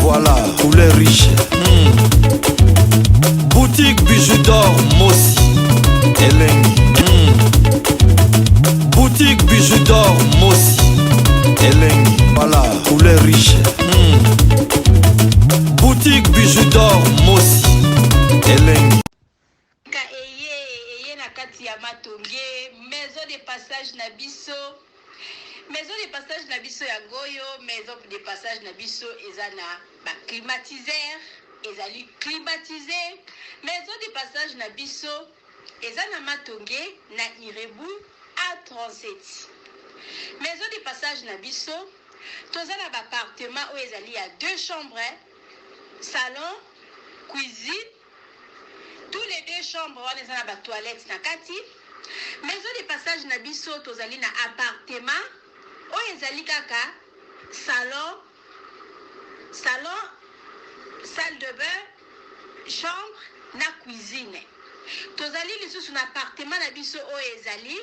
Voilà, couleur riche. Boutique Bijou d'or Mossi. Elengi. Boutique Bijou d'or Mossi. Elengi. Voilà, couleur riche. Boutique Bijou d'or Mossi. Elengi. Ka eye eye na kati ya matonge maison de passage na biso maison de passage na biso yango oyo maison de passage na biso eza na ba climatiseur ezali climatise maison de passage na biso eza na matonge na irebu a37 maison de passage na biso toza na ba appartement oyo ezali ya deux chambres, salon, cuisine. Tous les deux chambres wana eza na ba toilettes na kati. Maison de passage na biso tozali na appartement oyo ezali kaka salon, salon, salle de bain, chambre na cuisine. Tozali lisusu na appartement na biso oyo ezali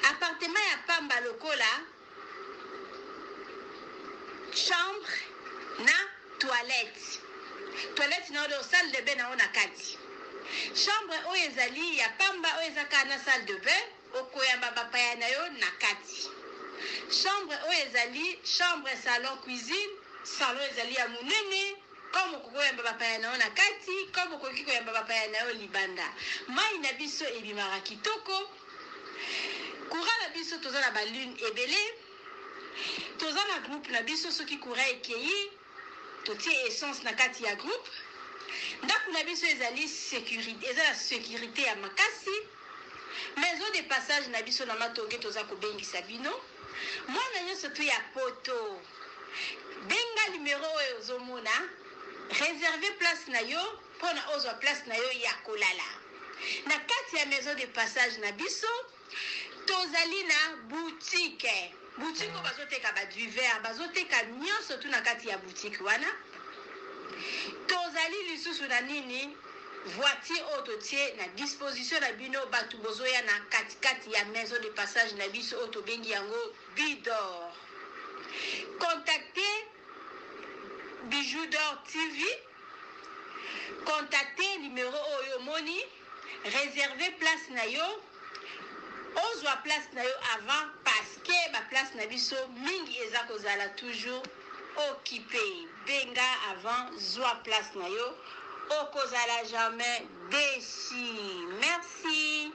appartement ya pamba lokola chambre na toilette, toilette na oyo salle de bain na oyo na kati. Chambre oyo ezali ya pamba oyo eza kaka na salle de bain, okoyamba bapaya na yo na kati. Chambre oyo ezali chambre, salon, cuisine. Salon ezali ya monene comme okoki koyamba bapaya na yo na kati, comme okoki koyamba bapaya na yo libanda. Mai na biso ebimaka kitoko. Courant na biso toza na balune ebele, toza na groupe na biso. Soki courant ekei, totie essence na kati ya groupe. Ndako na biso ezali sécurité, eza na sécurité ya makasi. Maison de passage na biso na Matonge, toza kobengisa bino mwana nyonso tu ya poto. Benga numero oyo ozomona, réserve place na yo mpona ozwa place na yo ya kolala na kati ya maison de passage na biso. Tozali na boutique, boutique oyo bazoteka badivers, bazoteka nyonso tu na kati ya boutique wana. Tozali lisusu na nini? Voiture oyo totie na disposition na bino bato bozoya na katikati ya maison de passage na biso oyo tobengi yango Bidor. Contactez Bijou d'Or TV, contactez numéro oyo omoni, réserve place na yo, ozwa place na yo avant, parce que baplace na biso mingi eza kozala toujours occupé. Benga avant, zwa place na yo, okozala jamais déçu. Merci.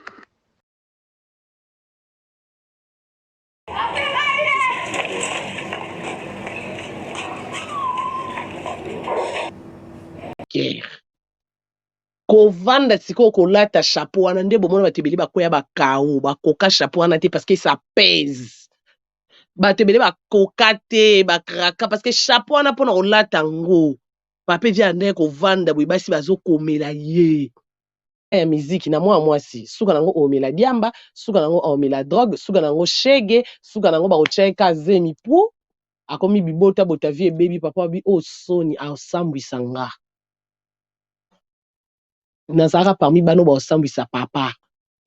Guerre kovanda sikoyo kolata chapeau wana nde bomona bato ebele bakwea bakao bakoka chapeau wana te, parce que ça pèse. Bato ebele bakoka te, bakraka, parce que chapeau wana mpona kolata yango, papa evia ndenge kovanda boye, basi bazokomela ye ya miziki na mwana mwasi. Suka nango omela diamba, suka nango omela drogue, suka nango shege, suka nango bakotia ye ka zemi pu akomi bibota bota, vie ebebi. Papa abi oyo soni asambwisa nga, nazalaka parmi bano baosambwisa papa.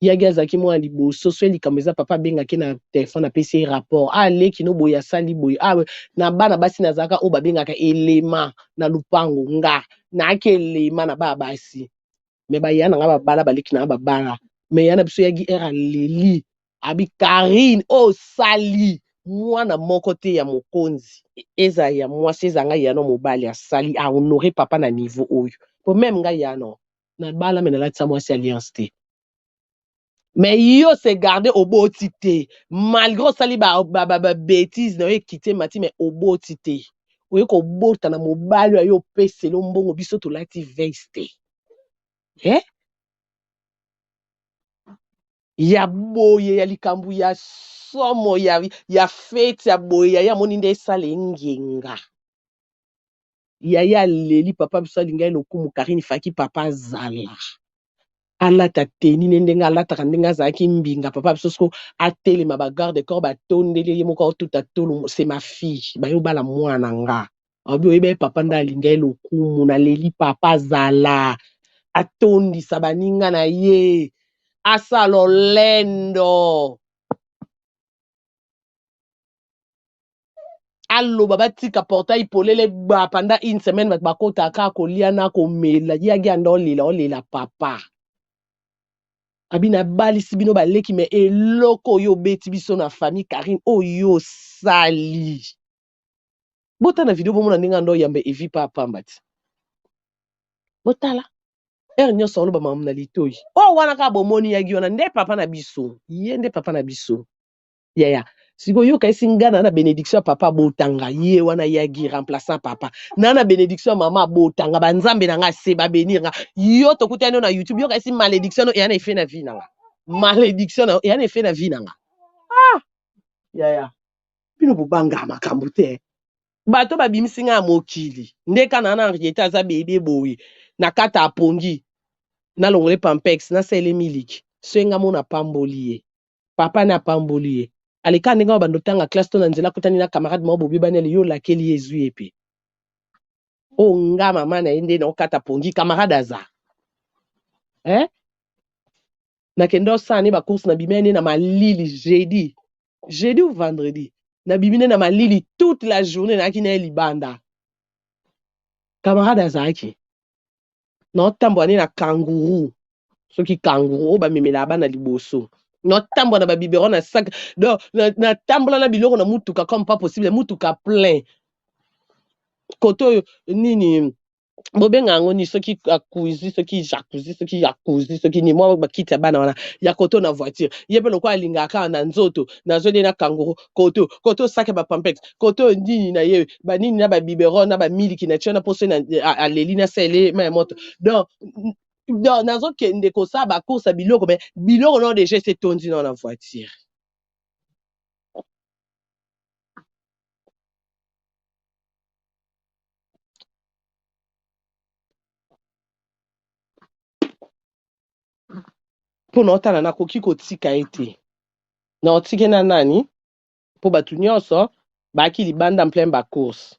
Yaki azalaki mwana liboso so likambo eza, papa abengaki na telefone, apesi ye rapport: aleki no boye, asali boye. Ah, na bana basi nazalaka oyo babengaka elema na lupango. Nga naaki elema na bana basi, me baya na nga babala, baleki na nga babala. Me ya na biso yaki ere aleli abi Karine oyo osali mwana moko te ya mokonzi, eza ya mwasi, eza ngai yano mobali asali ahonore papa na niveau oyo. Po meme ngai yano nabala, me nalatisa mwasi alliance te. Me yo se garde, oboti te malgré osali babêtises na yo, ekiti emati, me oboti te. Oye kobota na mobali oyo aye opesela mbongo, biso tolati veste, eh? Ya boye ya likambo ya somo ya fete ya boye. Yaya amoni nde esala engenga, yaya aleli papa biso alingai lokumu. Karine faki papa azala alata teni ne ndenge alataka, ndenge azalaki mbinga. Papa biso siko atelema, bagarde corps batondeli ye moko, aotuta tolo: "C'est ma fille, bayobala mwana nga." Abi oyeba ye papa nde alinga ye lokumu. Naleli papa azala atondisa baninga na ye, asala olendo. Aloba batika portail polele ba pendant une semaine bato bakotaka kaka kolia na komela yagi anda olela olela papa abi nabalisi bino baleki me eloko oyo obeti biso na famille Carine oyo osali botala na video bomona ndenge anda oyamba evi pa pamba ti botala heure nyonso oloba makambo na litoi oyo wana kaka bomoni yagi wana nde papa na biso ye nde papa na biso yaya sikoyo yoka esi nga na na benediction ya papa abotanga ye wana yagi remplaçant papa na na benediction ya mama abotanga banzambe na nga se babenir nga yo tokutani yo na youtube yoka esi malédiction no eya na effet na vie na nga malédiction na eya na effet na vie na nga ah yaya bino bobanga makambo te bato babimisi nga ya mokili nde kana na Henriette aza bebe boye na kata apongi nalongole pampex nasalele miliki so ye nga mona pamboli ye papa ne apamboli ye aleka ndenge oyo bando tanga classe to na nzela akutani na camarade moko bobebani ale yo olakeli ye ezwi ye mpe oyo nga mama na ye nde naokata pongi camarade aza eh? Nakende osala ne bacourse na bimi ne na malili jeudi jeudi ou vendredi nabimi ne na malili toute la journée nayaki na ye libanda camarade azalaki naotambola ne na kangourou soki kangourou oyo bamemelaka bana liboso naotambola na babiberon na sac donc natambola na biloko na mutuka comme pas possible mutuka plein kote oyo nini bobenga yango nini soki akuzi soki jacuzzi soki jacuzzi soki nini mwa bakiti ya bana wana ya koto na voiture ye mpe lokola alingaka kaka na nzoto nazoli ye na kangourou koto koto sac ya bapampex koto nini na ye banini na babiberon na bamiliki na tie wana mpo soki aleli nasalele mai ya moto donc donc nazokende kosala bacourse ya biloko me biloko nao deja esi etondi nao na voiture mpo na otala nakoki kotika ye te na otike na nani mpo bato nyonso baaki libanda en plein bacourse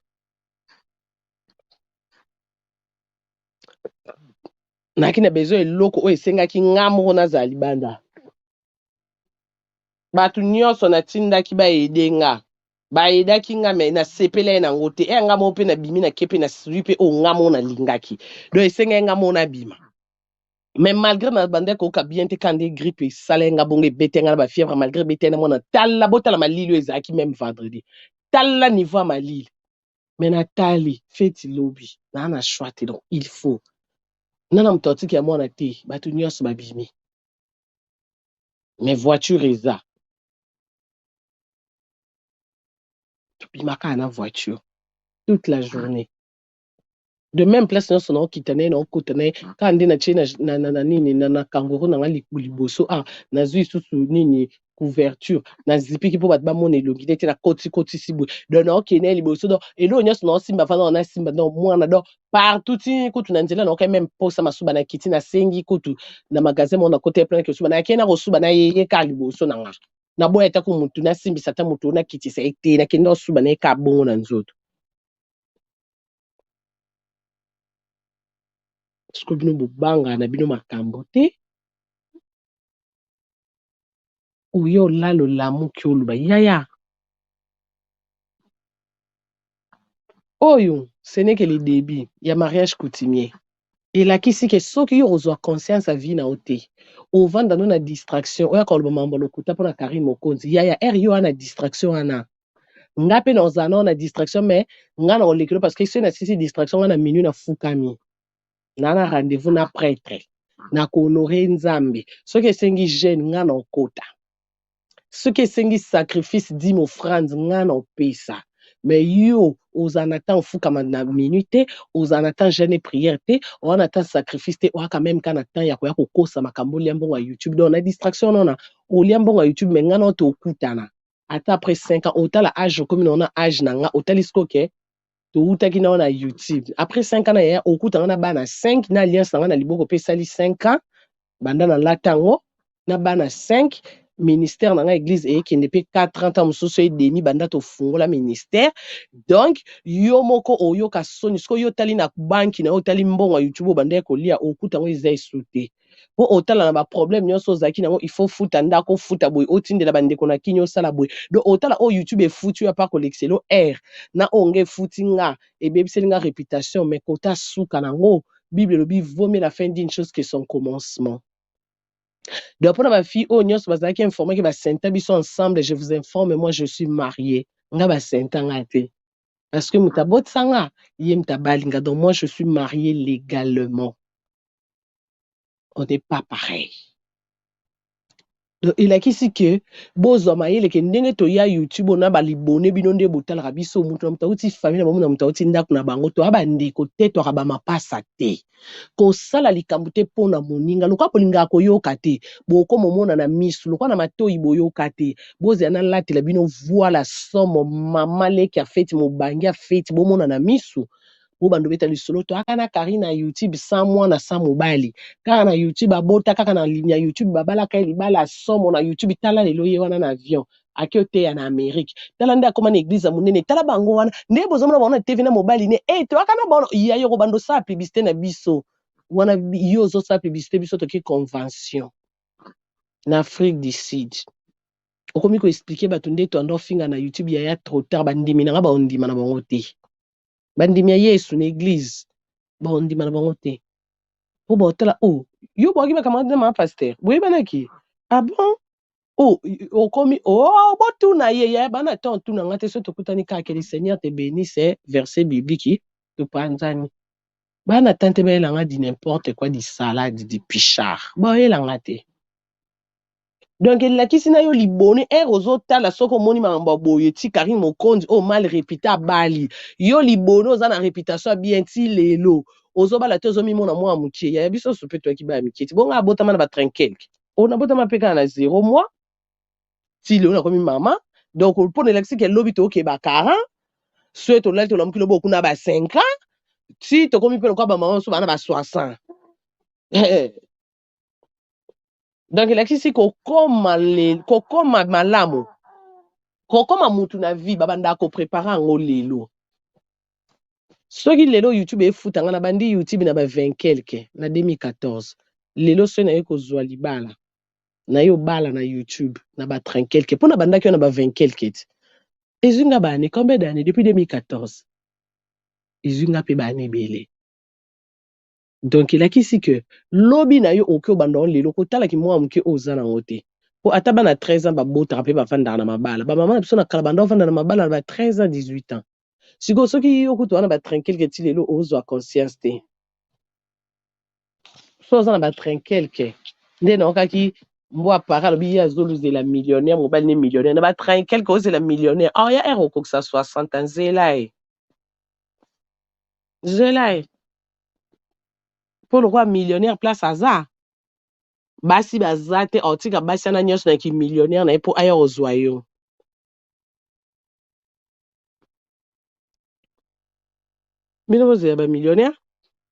nayaki na besoin eloko oyo esengaki nga moko nazala libanda Bato nyonso natindaki ba aider nga, ba aidaki nga mais nasepelaki nango te. Heure nga moko pe nabimi nake pe nazui pe oyo nga moko nalingaki. Donc esengaki nga moko nabima. Mais malgre nabandaki koyoka bien te kaka nde grippe esalaki nga bongo ebetaki nga na ba fièvre malgre ebetaki na mwana tala botala malili oyo ezalaki meme vendredi. Tala niveau ya malili. Mais natali feti lobi naa na choix te donc il faut nga na moto atika ya mwana te bato nyonso babimi. Mais voiture eza. Tobima kaka na voiture toute la journée. De même place nyonso naokita na ye naokota na ye kaka nde natie na, na, na, na nini na, na kangourou na nga liboso ah nazwi lisusu nini couverture nazipiki mpo bato bamona elongi nde te nakotikotisi boye donc naokende ye liboso donc eloko nyonso naosimba vanda nasimba donc mwana donc partout ti kutu na nzela naokai meme posa masuba na kiti nasengi kutu na magasin moko nakota ye plein kosuba nakei na kosuba na ye ye kaka liboso na nga naboya ata ku mutu nasimbisa ata mutu nakitisa ye te nakende kosuba na ye kaka bongo na nzoto siko bino bobanga na bino makambo te oyo olala olamuki oloba yaya oyo ce n'est que le début ya mariage coutumier elakisi ke soki yo kozwa conscience ya vie na yo te ovanda no na distraction oya koloba mambo lokuta mpona Carine Mokonzi yaya heure yo wana distraction wana nga mpe naozala nao na distraction mais nga na kolekelo parce que soki nasisi distraction nga na minuit nafukami na na rendez-vous na prêtre na kohonore nzambe soki esengi jeune nga na okota soki esengi sacrifice dime offrande nga na opesa mais yo ozala na temps ofukama na minuit te ozala na temps jeune et prière te oza na temps sacrifice te oza quand même ka na temps ya koya kokosa makambo olia mbongo ya youtube donc na distraction nona olia mbongo ya youtube mais nga na tokutana ata après 5 ans otala age okomi na ona age na nga otali sikoyo ke towutaki nao na youtube après 5 ans na yaya okutanga na bana 5 na alliance na nga na liboko mpe esali 5 ans banda nalata yango na bana 5 Ministère na nga église eyekende mpe 4 ans, ntango mosusu edemi banda tofungola ministère. Donc yo moko oyoka soni soki yo otali na banki na yo, otali mbongo ya YouTube obandaki kolia, okuta yango eza esu te, mpo otala na baproblème nyonso ozalaki nango. Il faut futa ndako, ofuta boye, otindela bandeko na kini, osala boye. Donc otala oyo YouTube efuti oyo apa kolekiselo aire na oyo nga efuti nga, ebebiseli nga réputation. Mais kota suka nango, Bible elobi: vaut mieux la fin d'une chose que son commencement. Donc mpona bafille oyo nyonso bazalaki informé ke basenta biso ensemble, je vous informe, moi je suis marié. Nga basenta nga te, parce que moto abotisa nga, ye moto abali nga. Donc moi je suis marié légalement, on n'est pas pareil. Donc elakisi ke bozwa mayele ke ndenge toya YouTube na balibone bino nde botalaka biso. Moto na moto auti famille na bango, na moto auti ndako na bango. Toya bandeko te, toyaka bamapasa te. Kosala likambo te mpo na moninga. Lokola bolingaka koyoka te, bokoma omona na misu, lokola na matoi boyoka te. Bozela nalatela bino voile somo, mama leki afeti, mobangi afeti, bomona na misu. Bobanda obeta lisolo: toyaka na Karine na YouTube sans mwana, sans mobali, kaka na YouTube abota, kaka na YouTube babalaka ye libala somo na YouTube. Tala lelo ye wana na avion ake oteya na Amérique. Tala nde akóma na église ya monene. Tala bango wana nde bozomona bango na TV na mobali ne e toyaka na bango. Ya yo kobanda osala publicité na biso wana, yo ozosala publicité, biso toki convention na Afrique du Sud, okomi koexpliquer bato nde toanda ofinga na YouTube. Yaya, trop tard. Bandimi na nga baondima na bango te. Bandimi ya Yesu na église baondima na bango te, mpo baotala o yo bwaki bacamarade na mama pasteur boyebanaki. Ah bon, o okomi o botuna ye. Ya bana te, otuna nga te. So tokutani kaka, que le Seigneur te bénisse, verset biblique, topanzani. Bana tante bayelanga di n'importe quoi, di salade, di pichard, bayelanga te. Donc elakisi na yo libone ere ozotala. Soki omoni makambo ya boye ti Karine Mokonzi oyo mal réputé abali, yo libone oza na réputation ya bien, ti lelo ozobala te, ozomimona mwa mokie. Yaya, biso so mpe toyaki baya mike ti bongo. Abotama na ba quelque, oyo nabotama mpe kaka na 0 mois, ti lelo nakomi mama. Donc mpona elakisi ke lobi tookeba 40, soki tolali tolamuki lobi okuna ba 5 ans, ti tokomi mpe lokola bamama mosusu bana ba 60. Donc elakisi kokoma, kokoma malamu, kokoma mutu na vie, babandaka koprépare yango lelo. Soki lelo YouTube efuta nga, na bandi YouTube na ba 20 quelque na 2014, lelo soki naye kozwa libala, naye obala na YouTube na ba 30 quelque, mpo na bandaki yo na ba 20 quelque ti ezwi nga baane combien d'année depuis 2014? Ezwi nga mpe baane ebele. Donc elakisi ke lobi na yo okoki obanda ngo lelo. Kotalaki mwa moke oyo oza nango te, po ata bana 13 ans babotaka mpe bavandaka na mabala. Bamama na biso na kala banda ovanda na mabala na ba 13 ans, 18 ans. Sikoyo soki yo kutu wana ba 30 quelque, ti lelo ozwa conscience te. So oza na ba 30 quelque, nde naokaki mbwa para alobi ye azoluzela millionnaire, mobali ne millionnaire. Na ba 30 quelque ozela millionnaire awa ya ere okokisa 60 ans? Nzela ye, nzela ye, mpo lokola millionnaire, place aza basi baza te. Aotika basi wana nyonso na kimillionnaire na ye mpo aya kozwa yo. Bino bozela bamillionnaire,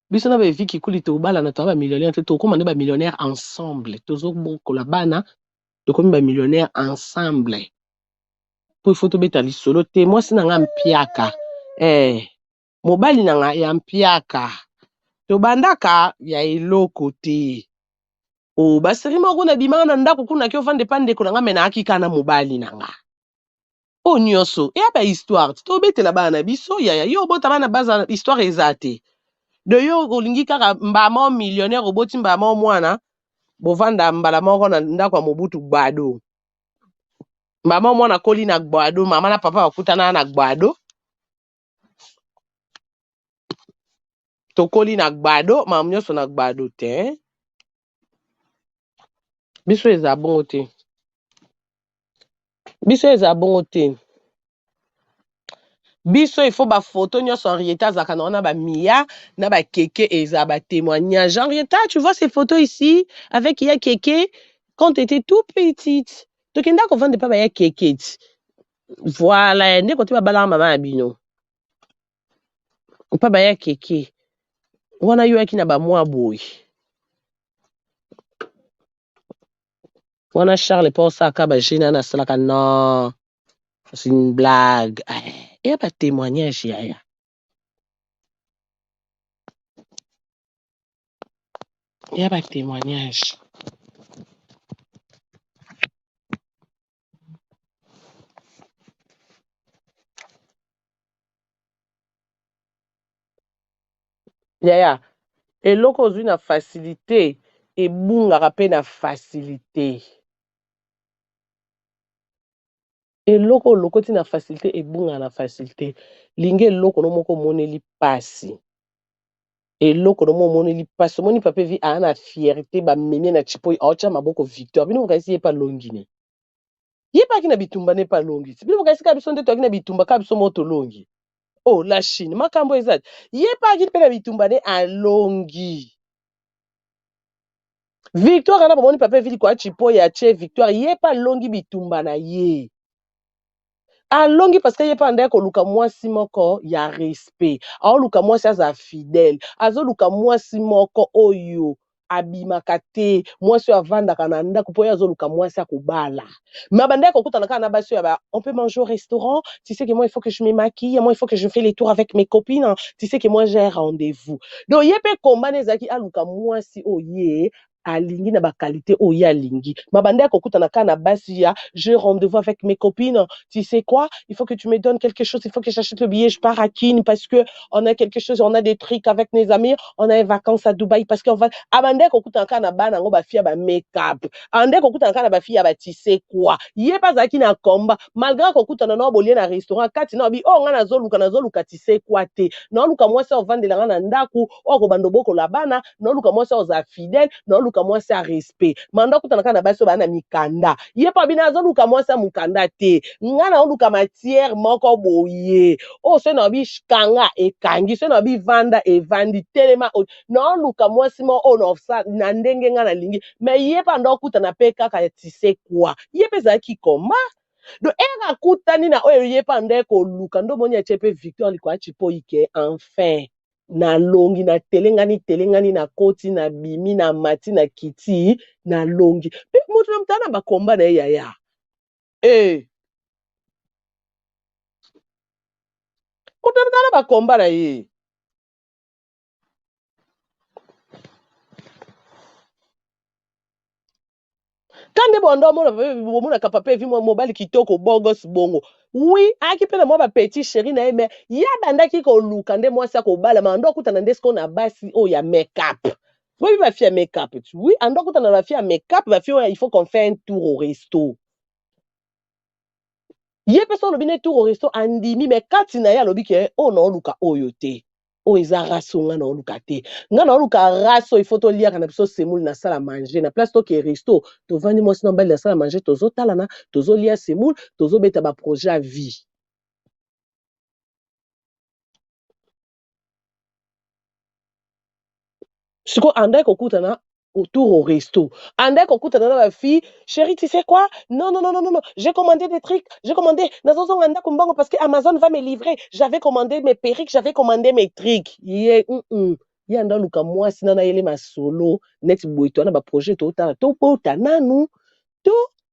biso na baevi kikuli tobalana, toya bamillionnaire te. Tokóma nde bamillionnaire ensemble, tozobokola bana, tokomi bamillionnaire ensemble, mpo ifo tobeta lisolo te. Mwasi na nga mpiaka, mobali na nga ya mpiaka, tobandaka ya eloko te. O baseri moko kuna ebimaka na ndako kuna, aki ovanda epa ndeko na nga, me naaki kaka na mobali na nga. Oyo nyonso eya bahistoire ti tobetela bana na biso. Yaya, yo obota bana baza histoire eza te. De yo olingi kaka mbama millionnaire, oboti mbama mwana, bovanda mbala moko na ndako ya Mobutu gbado. Mbama mwana akoli na gbado, mama na papa bakutana na gbado, tokoli na gbado, makambo nyonso na gbado te. Biso eza bongo te, biso eza bongo te. Biso il faut bafoto nyonso Henrietta azalaka na wana, bamia na bakeke, eza batémoignage. Henrietta, tu vois ces photos ici avec ya keke quand tu étais tout petite, tokenda kovanda epa baya keke ti voilà nde kote babalaka mama ya bino epa baya keke wana. Yo yaki na bamwa boye. Wana Charles mpo osalaka ba jeu na nasalaka non, c'est une blague. Eya ba témoignage yaya. Eya ba témoignage. Yaya, eloko ozwi na facilité ebungaka mpe na facilité. Eloko olokoti na facilité ebungaka na facilité. Linga eloko no moko omoneli pasi. Eloko no moko omoneli pasi. Omoni papa Evi aa na fierté bamemie na Tshipoyi aotya maboko victoire. Bino bokanisi ye mpe alongi ne. Ye mpe aki na bitumba ne mpe alongi ti. Bino bokanisi kaka biso nde toyaki na bitumba kaka biso moko tolongi. Oh la Chine, makambo eza te. Ye mpe aki mpe na bitumba ne alongi. Victoire wana bomoni papa Evi likwa Tshipoyi atie victoire, ye mpe alongi bitumba na ye. Alongi parce que ye mpe andaki koluka mwasi moko ya respect. Aoluka mwasi aza fidèle. Azoluka mwasi moko oyo abimaka te, mwasi oyo avandaka na ndako mpo ye azoluka mwasi akobala. Mais abandaki kokutana kaka na basi oyo ya ba on peut manger au restaurant, tu sais que moi il faut que je me maquille, moi il faut que je fais les tours avec mes copines, tu sais que moi j'ai un rendez-vous. Donc ye mpe combat na ezalaki aluka mwasi oyo ye alingi na ba qualité oyo ye alingi. Mais abandaki kokutana kaka na basi ya j'ai rendez-vous avec mes copines, tu sais quoi, il faut que tu me donnes quelque chose, il faut que j'achète le billet, je pars à Kin parce que on a quelque chose, on a des trucs avec mes amis, on a des vacances à Dubaï parce qu'on va abandaki kokutana kaka na bana yango ba fille ya ba make-up, abandaki kokutana kaka na ba fille ya ba tu sais quoi. Ye mpe azalaki na combat malgré kokutana na bolie na restaurant kati na bi oh nga nazoluka nazoluka tu sais quoi te, naoluka mwasi ovandela nga na ndako oyo akobanda obokola bana, naoluka mwasi oyo azala fidèle, naoluka mwasi ya respect. Mando akutana kaka na basi oyo baa na mikanda. Ye mpe abi nazoluka mwasi ya mokanda te, nga naoluka matière moko boye oyo soki nabi kanga ekangi, soki nabi vanda evandi, telema. Naoluka mwasi moko oyo na ndenge nga nalingi. Mais ye mpe ando akutana mpe kaka ya tu sais quoi, ye mpe ezalaki koma. Donc ere akutani na oyo ye mpe ande koluka, nde omoni atie mpe victoire likolo ya Tshipoyi ke enfin nalongi, natelengani telengani, nakoti, nabimi, namati, nakiti, nalongi. Mpe moto na moto aza na bakomba na ye yaya. E moto na moto aza na bakomba na ye. Ka nde bondo omona bomonaka papa Evi mwa mobali kitoko bogos bongo. Oui, ayaki mpe na mwa ba petit chéri na ye, mais ye abandaki koluka nde mwasi akobala, ma ando akutana nde sikoyo na basi oyo ya make-up. Boyebi ba fille ya make-up? Oui, ando akutana na ba fille ya make-up, ba fille oyo il faut qu'on fait un tour au resto. Ye mpe so olobi ne tour au resto andimi, mais kati na ye alobi ke oyo naoluka oyo te. Oyo eza race oyo nga naoluka te. Nga naoluka race oyo il faut toliaka na biso semoule na salle à manger. Na place toke resto, tovandi mwasi na mobali na salle à manger, tozotalana, tozolia semoule, tozobeta ba projet ya vie. Sikoyo andaki kokutana autour au resto. Andaki kokutana na ba fille, chérie tu sais quoi? Non non non non non, j'ai commandé des trucs, j'ai commandé nazozonga ndako mbango parce que Amazon va me livrer. J'avais commandé mes perruques, j'avais commandé mes trucs. Ye Ye anda luka mwasi na nayele masolo neti boye to na ba projet totala tobota nanu to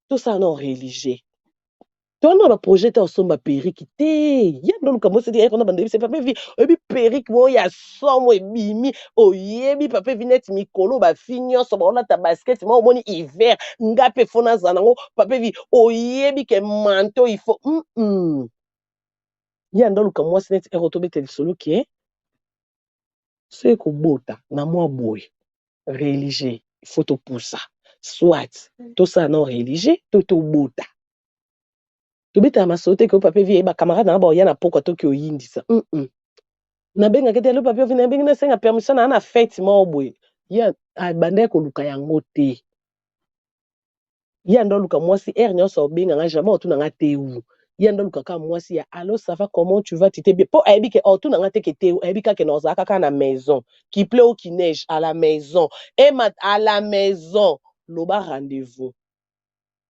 tosala na religieux. To na ba projet ta osomba perruque te. Ye anda luka mwasi te na banda yebisa papa Evi, oyebi perruque moko ya somo ebimi, oyebi papa Evi neti mikolo ba fille nyonso baolata basket moko omoni hiver, nga pe fo nazala nango papa Evi, oyebi ke manteau il faut Ye anda luka mwasi neti ero tobeta lisolo ke soki kobota na mwa boye religieux il faut topusa soit tosala na religieux to tobota. Tobetaka masolo te ke papa Evi yeba camarade na nga baoya na pokwa toki oyindisa. Nabengaki te alo papa Evi, nabengi nasenga permission na na fête moko boye. Ye abandaki koluka yango te. Ye ando aluka mwasi heure nyonso obenga nga jamais otuna nga te wu. Ye ando aluka kaka mwasi ya allo ça va comment tu vas tu t'es bien. Po ayebi ke otuna nga te ke te wu, ayebi kaka ke na ozalaka kaka na maison. Qu'il pleut ou qu'il neige à la maison. Ema à la maison. Loba rendez-vous.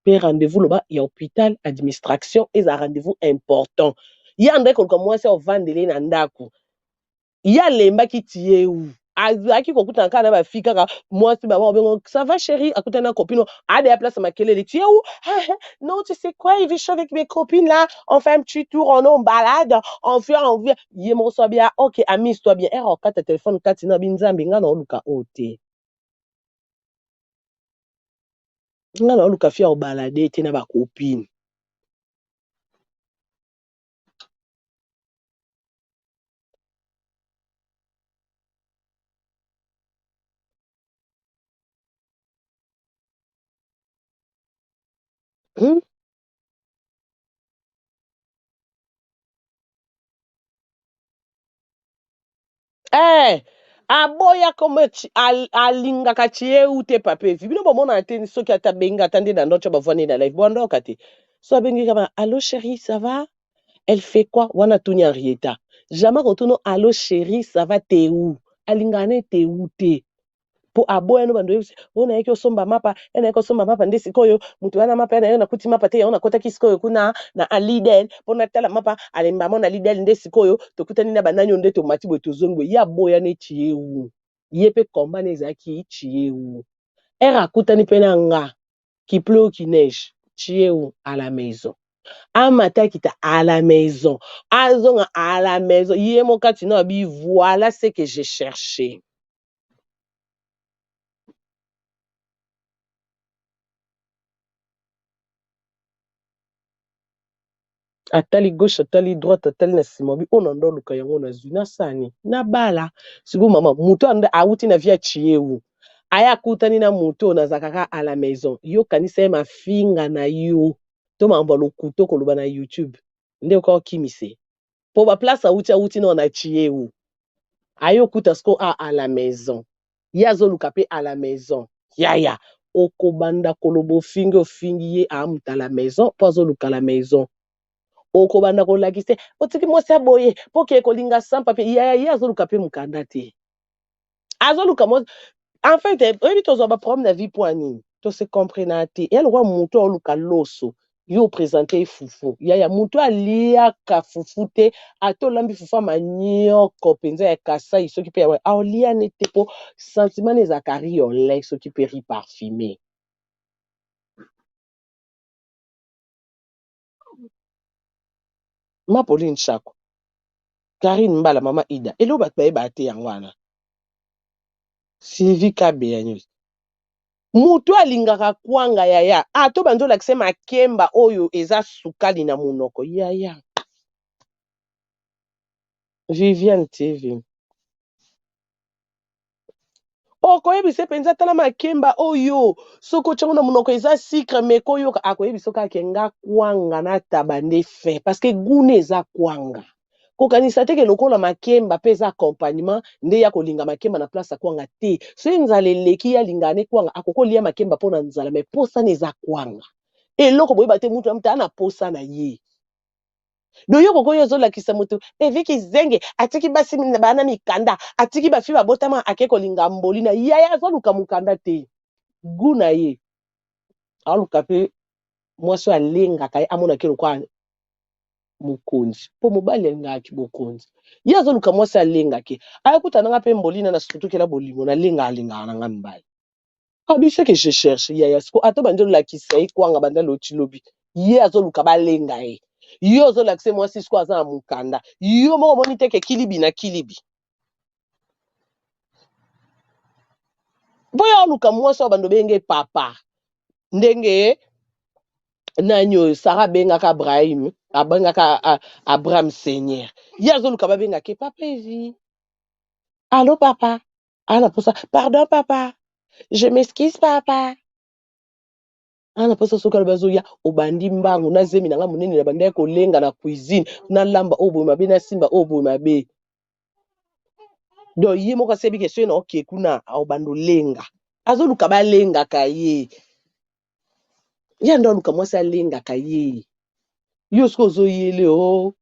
Pe rendez-vous loba ya hôpital administration eza rendez-vous important. Ye andaki koluka mwasi ovandele na ndako. Ye alembaki tie wu. Azalaki kokutana kaka na ba fille kaka mwasi ba bengo ça va chérie, akutana na copine adeya place makelele tu es où? Ah, non, tu sais quoi, je suis avec mes copines là, on fait un petit tour, on est en balade, on fait on vient. Ye moko so abia ok, amuse toi bien. Ere okata telefone kati na binzambe nga na oluka oyo te, nga na oluka fille obalade te na ba copine. Eh, aboya comme alingaka chieu te papa evi bino bomona te soki ata benga ata nde na ndoto bavwani na live bondoka te so abengi kama allo chérie ça va, elle fait quoi wana tuni Henrietta jamais kotuna allo chérie ça va te où, alingaka ne te où te po aboya no bando yebisi oyo nayaki osomba mapa ye nayaki osomba mapa nde sikoyo moto wana mapa ye nayo nakuti mapa te yango nakotaki sikoyo kuna na Lidl mpo natala mapa alembamo na Lidl nde sikoyo tokutani na banani oyo nde tomati boye tozongi boye ye aboya neti ye wu ye mpe komba ne ezalaki chieu ere akutani mpe na nga qui pleut ou qui neige chieu à la maison amata akita à la maison azonga à la maison ye moko kati na abi voilà ce que j'ai cherché. Atali gauche atali droite atali na nsima bi oyo na ndo oluka yango nazwi nasani nabala sikoyo mama moto awuti na vie ya chieu aya akutani na moto oyo nazalaka kaka à la maison yo kanisa ye mafinga na yo to makambo ya lokuta koloba na YouTube nde oka okimise po ba place awuti awuti nao na chieu aye okuta sikoyo a à la maison ye azoluka mpe à la maison yaya okobanda koloba ofingi ofingi ye amuta à la maison mpo azoluka la maison okobanda kolakisa otiki mwasi ya boye mpo okeye kolinga sans papier yaya ye azoluka mpe mokanda te azoluka mwasi. En fait oyebi tozwa ba problème na vie mpo ya nini tose comprena te eya lokola motu aoluka loso yo opresente ye fufu yaya motu aliaka fufu te ata olambi fufu ya manioko mpenza ya kasai soki mpe ya aolia ne te mpo sentiment ne ezalaka riz au lait soki mpe riz parfumé. Ma Pauline Chako Karine Mbala mama Ida eloko bato bayebaka te yango wana Sylvie Kabeya nyonso motu alingaka kwanga yaya ato bandi olakisa makemba oyo eza sukali na monoko yaya Viviane TV okoyebisa mpenza tala makemba oyo soki otyango na monoko eza sucre me koyoka akoyebisa kaka nga kwanga na taba nde fin parce que gune eza kwanga kokanisa teke lokola makemba mpe eza accompagnement nde ya kolinga makemba na place ya kwanga te soki nzala eleki ye alingaka ne kwanga akoki kolia makemba mpo na nzala me posana eza kwanga eloko boyeba te mutu na mutu aa na posa na ye do yo kokoyo ozolakisa motu eviki zenge atiki basi bana mikanda atiki bafi babotama ake kolinga mboli na yaya azoluka mokanda te gu na ye aluka mpe mwasi oyo alengaka ye amonaki lokola mokonzi mpo mobali alingaka bokonzi ye azoluka mwasi alengaki ayakuta nanga mpe mbolina na sutukela bolingo nalenga alingaka na nga mibali abi ce que je cherche yaya siko ata bandi olakisa ye kwanga banda loti lobi ye azoluka balenga ye yo ozolakisa ye mwasi siko aza na mokanda yo moko omoni teke kilibi na kilibi mpo ye aluka mwasi oyo bando obenge papa ndenge nani oyo Sara abengaka Abraham abengaka Abraham seigneur ye azoluka babengaka ye papa evi allo papa ana posa pardon papa je m'excuse papa ana posa soki alobi azoya obandi mbangu na zemi na nga monene na bandaki kolenga na cuisine nalamba oyo boye mabe nasimba oyo boye mabe donc ye moko asebi ke soki na oke kuna obanda olenga azoluka balengaka ye ye ndo aluka mwasi alengaka ye yo soki ozoyele o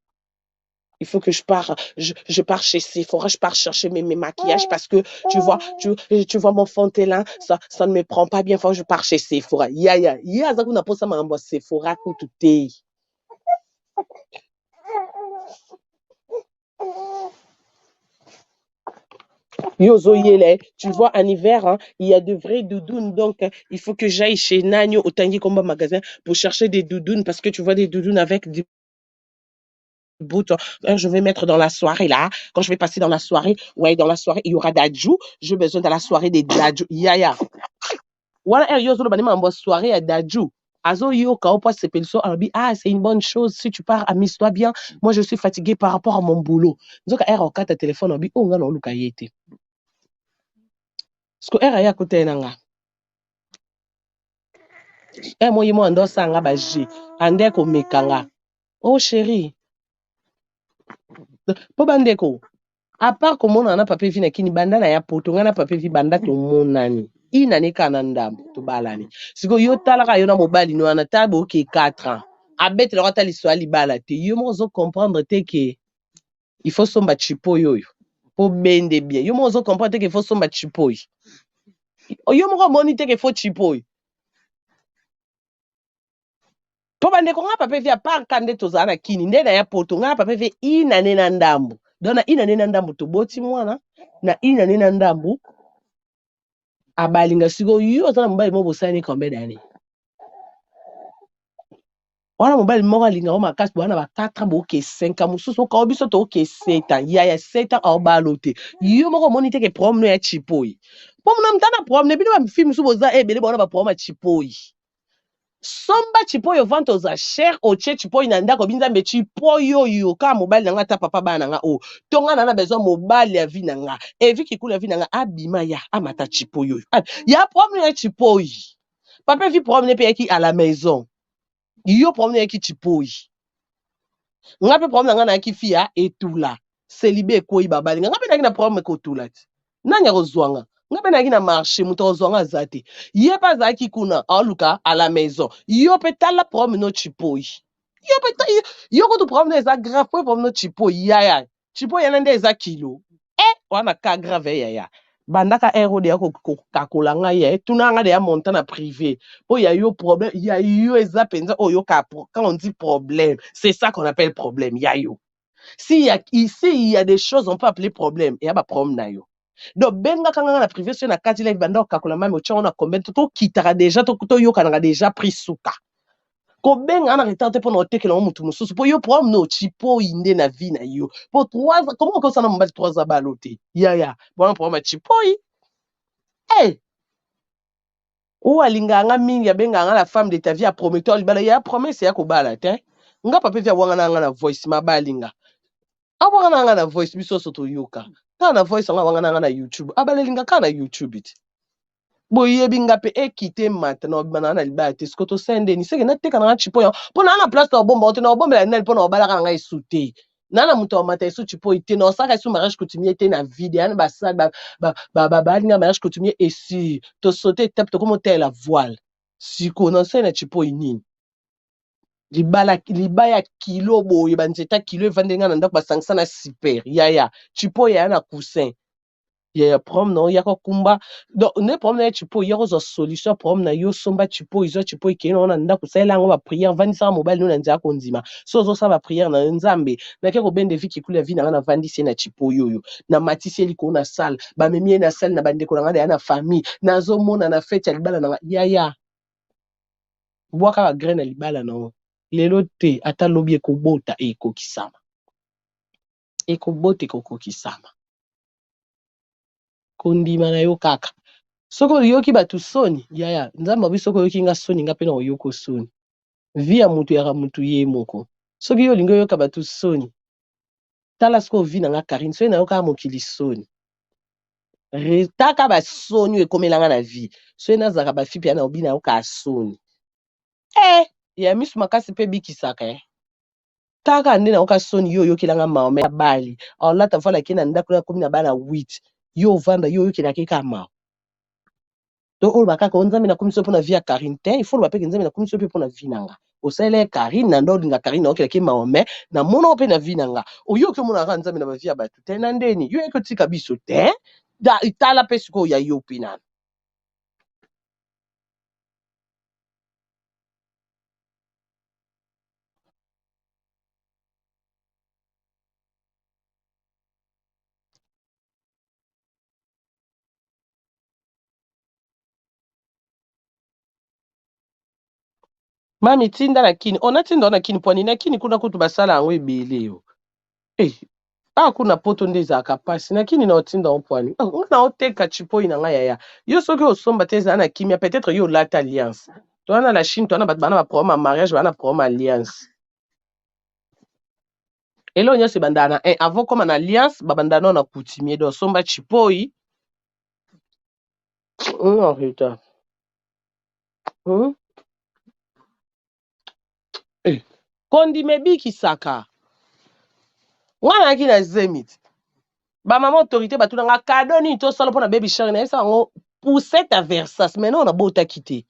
il faut que je pars, je pars chez Sephora, je pars chercher mes maquillages parce que tu vois mon fond de teint, ça ne me prend pas bien, faut que je pars chez Sephora. Ya, ya, ya, aza kuna posa makambo ya Sephora kutu te. Yo ozoyela ye, tu vois en hiver hein, il y a de vraies doudounes donc il faut que j'aille chez Nanyo otangi komba magasin pour chercher des doudounes parce que tu vois des doudounes avec des boutons. Je vais mettre dans la soirée là, quand je vais passer dans la soirée, ouais, dans la soirée, il y aura Dadju, j'ai besoin dans la soirée des Dadju. Yaya. Wana heure yo ozoloba nde makambo ya soirée ya Dadju. Azoyoka yo po asepelisa yo alobi ah c'est une bonne chose si tu pars amuse-toi bien moi je suis fatigué par rapport à mon boulot. Nzoka heure akokata téléphone alobi oyo nga naoluka ye te. Parce que heure aye akota ye na nga. Heure moko ye moko ande osala nga ba jeux, ande komeka nga. Oh chérie. Po bandeko à part komonana na papa Evi na kini banda na ya poto nga na papa Evi banda tomonani inane kaka na ndambo tobalani sikoyo yo talaka yo na mobali no wana ta boke 4 ans abetelaka ata lisolo ya libala te yo moko ozo comprendre te ke il faut somba chipoyi oyo po bende bien yo moko ozo comprendre te ke il faut somba chipoyi yo moko omoni te ke faut chipoyi Po bandeko nga papa evi apart ka nde tozala na kini nde na ya poto nga na papa evi inane na ndambu donc na inane na ndambu toboti mwana na inane na ndambu abalinga sikoyo yo oza na mobali moko bosali combien d'année wana mobali moko alinga yo makasi boza na ba 4 ans boke 5 ans mosusu okao biso toke 7 ans yaya 7 ans aobalo te yo moko omoni te ke problème no ya chipoyi po mona mutana problème bino ba fille mosusu boza ebele bona ba problème ya chipoyi Somba tshipoyi vente aux enchères otie tshipoyi na ndako obi nzambe tshipoyi oyo kaka mobali na nga ata papa bana na nga oyo to nga na na besoin mobali ya vie na nga evi kikulu ya vie na nga abima ya amata tshipoyi oyo ya problème ya tshipoyi papa evi problème pe yaki à la maison yo problème yaki tshipoyi nga pe problème na nga nayaki fi ya etula celibe ekweyi babali nga nga pe nayaki na problème kotula ti nani akozwa nga nga pe nayaki na marché moto akozwa nga aza te ye pe azalaki kuna aoluka à la maison yo pe tala problème no chipoyi yo pe yo kutu problème no eza grave po problème no chipoyi yaya chipoyi yana nde eza kilo eh wana ka grave eh yaya bandaka heure oyo deya kokakola ngai ye tuna nga deya montant na privé po ya yo problème ya yo eza mpenza oyo yoka quand on dit problème c'est ça qu'on appelle problème ya yo si ya ici il y a des choses on peut appeler problème eya ba problème na yo donc bengaka nga na privé soki na kati live banda kokakola mami otyango na combien tokitaka déjà toyokanaka déjà prix suka kobenga na retard te mpona otekela ngo motu mosusu mpo yo problème no chipoyi nde na vie na yo mpo 3 ans comment okosana mobali 3 ans balo te yaya bona problème ya chipoyi hey! Oyo alingaka nga mingi abengaka nga la femme de ta vie aprometteur libala ya promesse ya kobala te nga papa evi awanga na nga na voice mabali nga awanga na nga na voice biso nyonso toyoka kaka na voice yango awanga na nga na youtube abalelinga kaka na youtube te boyebi nga mpe ekite mata na obima na nga na libala te siko tosala ndeni seke nateka na nga chipo yango mpo na nga na place na obomba te na obombela nani mpo na obalaka na nga esu te na na moto amata esu chipoyi te na osaka esu mariage coutumier te na vide yana basali balinga mariage coutumier esi tosote etape tokoma otalela voile sikoyo na osali na chipoyi nini libala libaya kilo boye banzete ya kilo evandeli nga na ndako basangisa na super yaya chipoyi yaya na coussin yaya problème na yo yaka kumba donc nde problème na ye chipoyi yaka ozwa solution ya problème na yo somba chipoyi zwa chipoyi kei nango na ndako salela yango ba prière vandisaka mobali no na nzela kondima so ozosala ba prière na yo nzambe nake kobenda evi kikulu ya vi na nga navandisi ye na chipoyi oyo namatisi ye likolo na salle bamemi ye na salle na bandeko na nga deya na famille nazomona na fete ya libala na nga yaya bwaka ba graine ya libala na yo lelo te ata lobi ekobota ekokisama ekobota ekokokisama kondima na yo kaka soki oyoki bato soni yaya nzambe abi soki oyoki nga soni nga mpe na oyoko soni vie ya mutu yaka mutu ye moko soki yo olingi oyoka bato soni tala sikoyo vie na nga Karine soki nayokaka mokili soni taka basoni oyo ekomela nga na vie soki nazalaka bafi mpe na obi nayokaka soni eh ya misu makasi mpe ebikisaka eh. Taka nde nayoka soni yo oyokela nga mawa me abali alata voile ake na ndako nakomi na bana 8 yo ovanda yo oyokelaka ye kaka mawa to oloba kaka o nzambe nakomisi yo mpo na vie ya Karine te il faut oloba mpe ke nzambe nakomisi yo mpe mpo na vie na nga osalela ye Karine na nde olinga Karine nayokelaka ye mawa me namona yo mpe na vie na nga oyoki omonaka kaka nzambe na ba vie ya bato te na ndeni yo yaki otika biso te tala mpe sikoyo ya yo mpe nano Mami tinda na kini ona tinda na kini pwani na kini kuna kutu basala yango ebele yo eh awa kuna poto nde ezalaka pasi na kini na otinda yango pwani ah, nga na oteka chipoi na nga yaya yo soki osomba te ezala na kimia peut-être yo olata alliance toza na la Chine toza na bato bana ba problème ya mariage bana problème ya alliance eloko nyonso ebandaka na 1 avant koma na alliance babanda nao na coutumier donc somba chipoi non Rita Eh, kondima ebikisaka nga nayaki na zemi te bamama autorité batuna nga kado nini tosala mpo na baby shower nayebisa bango poussette ya versas maintenant nabotaki te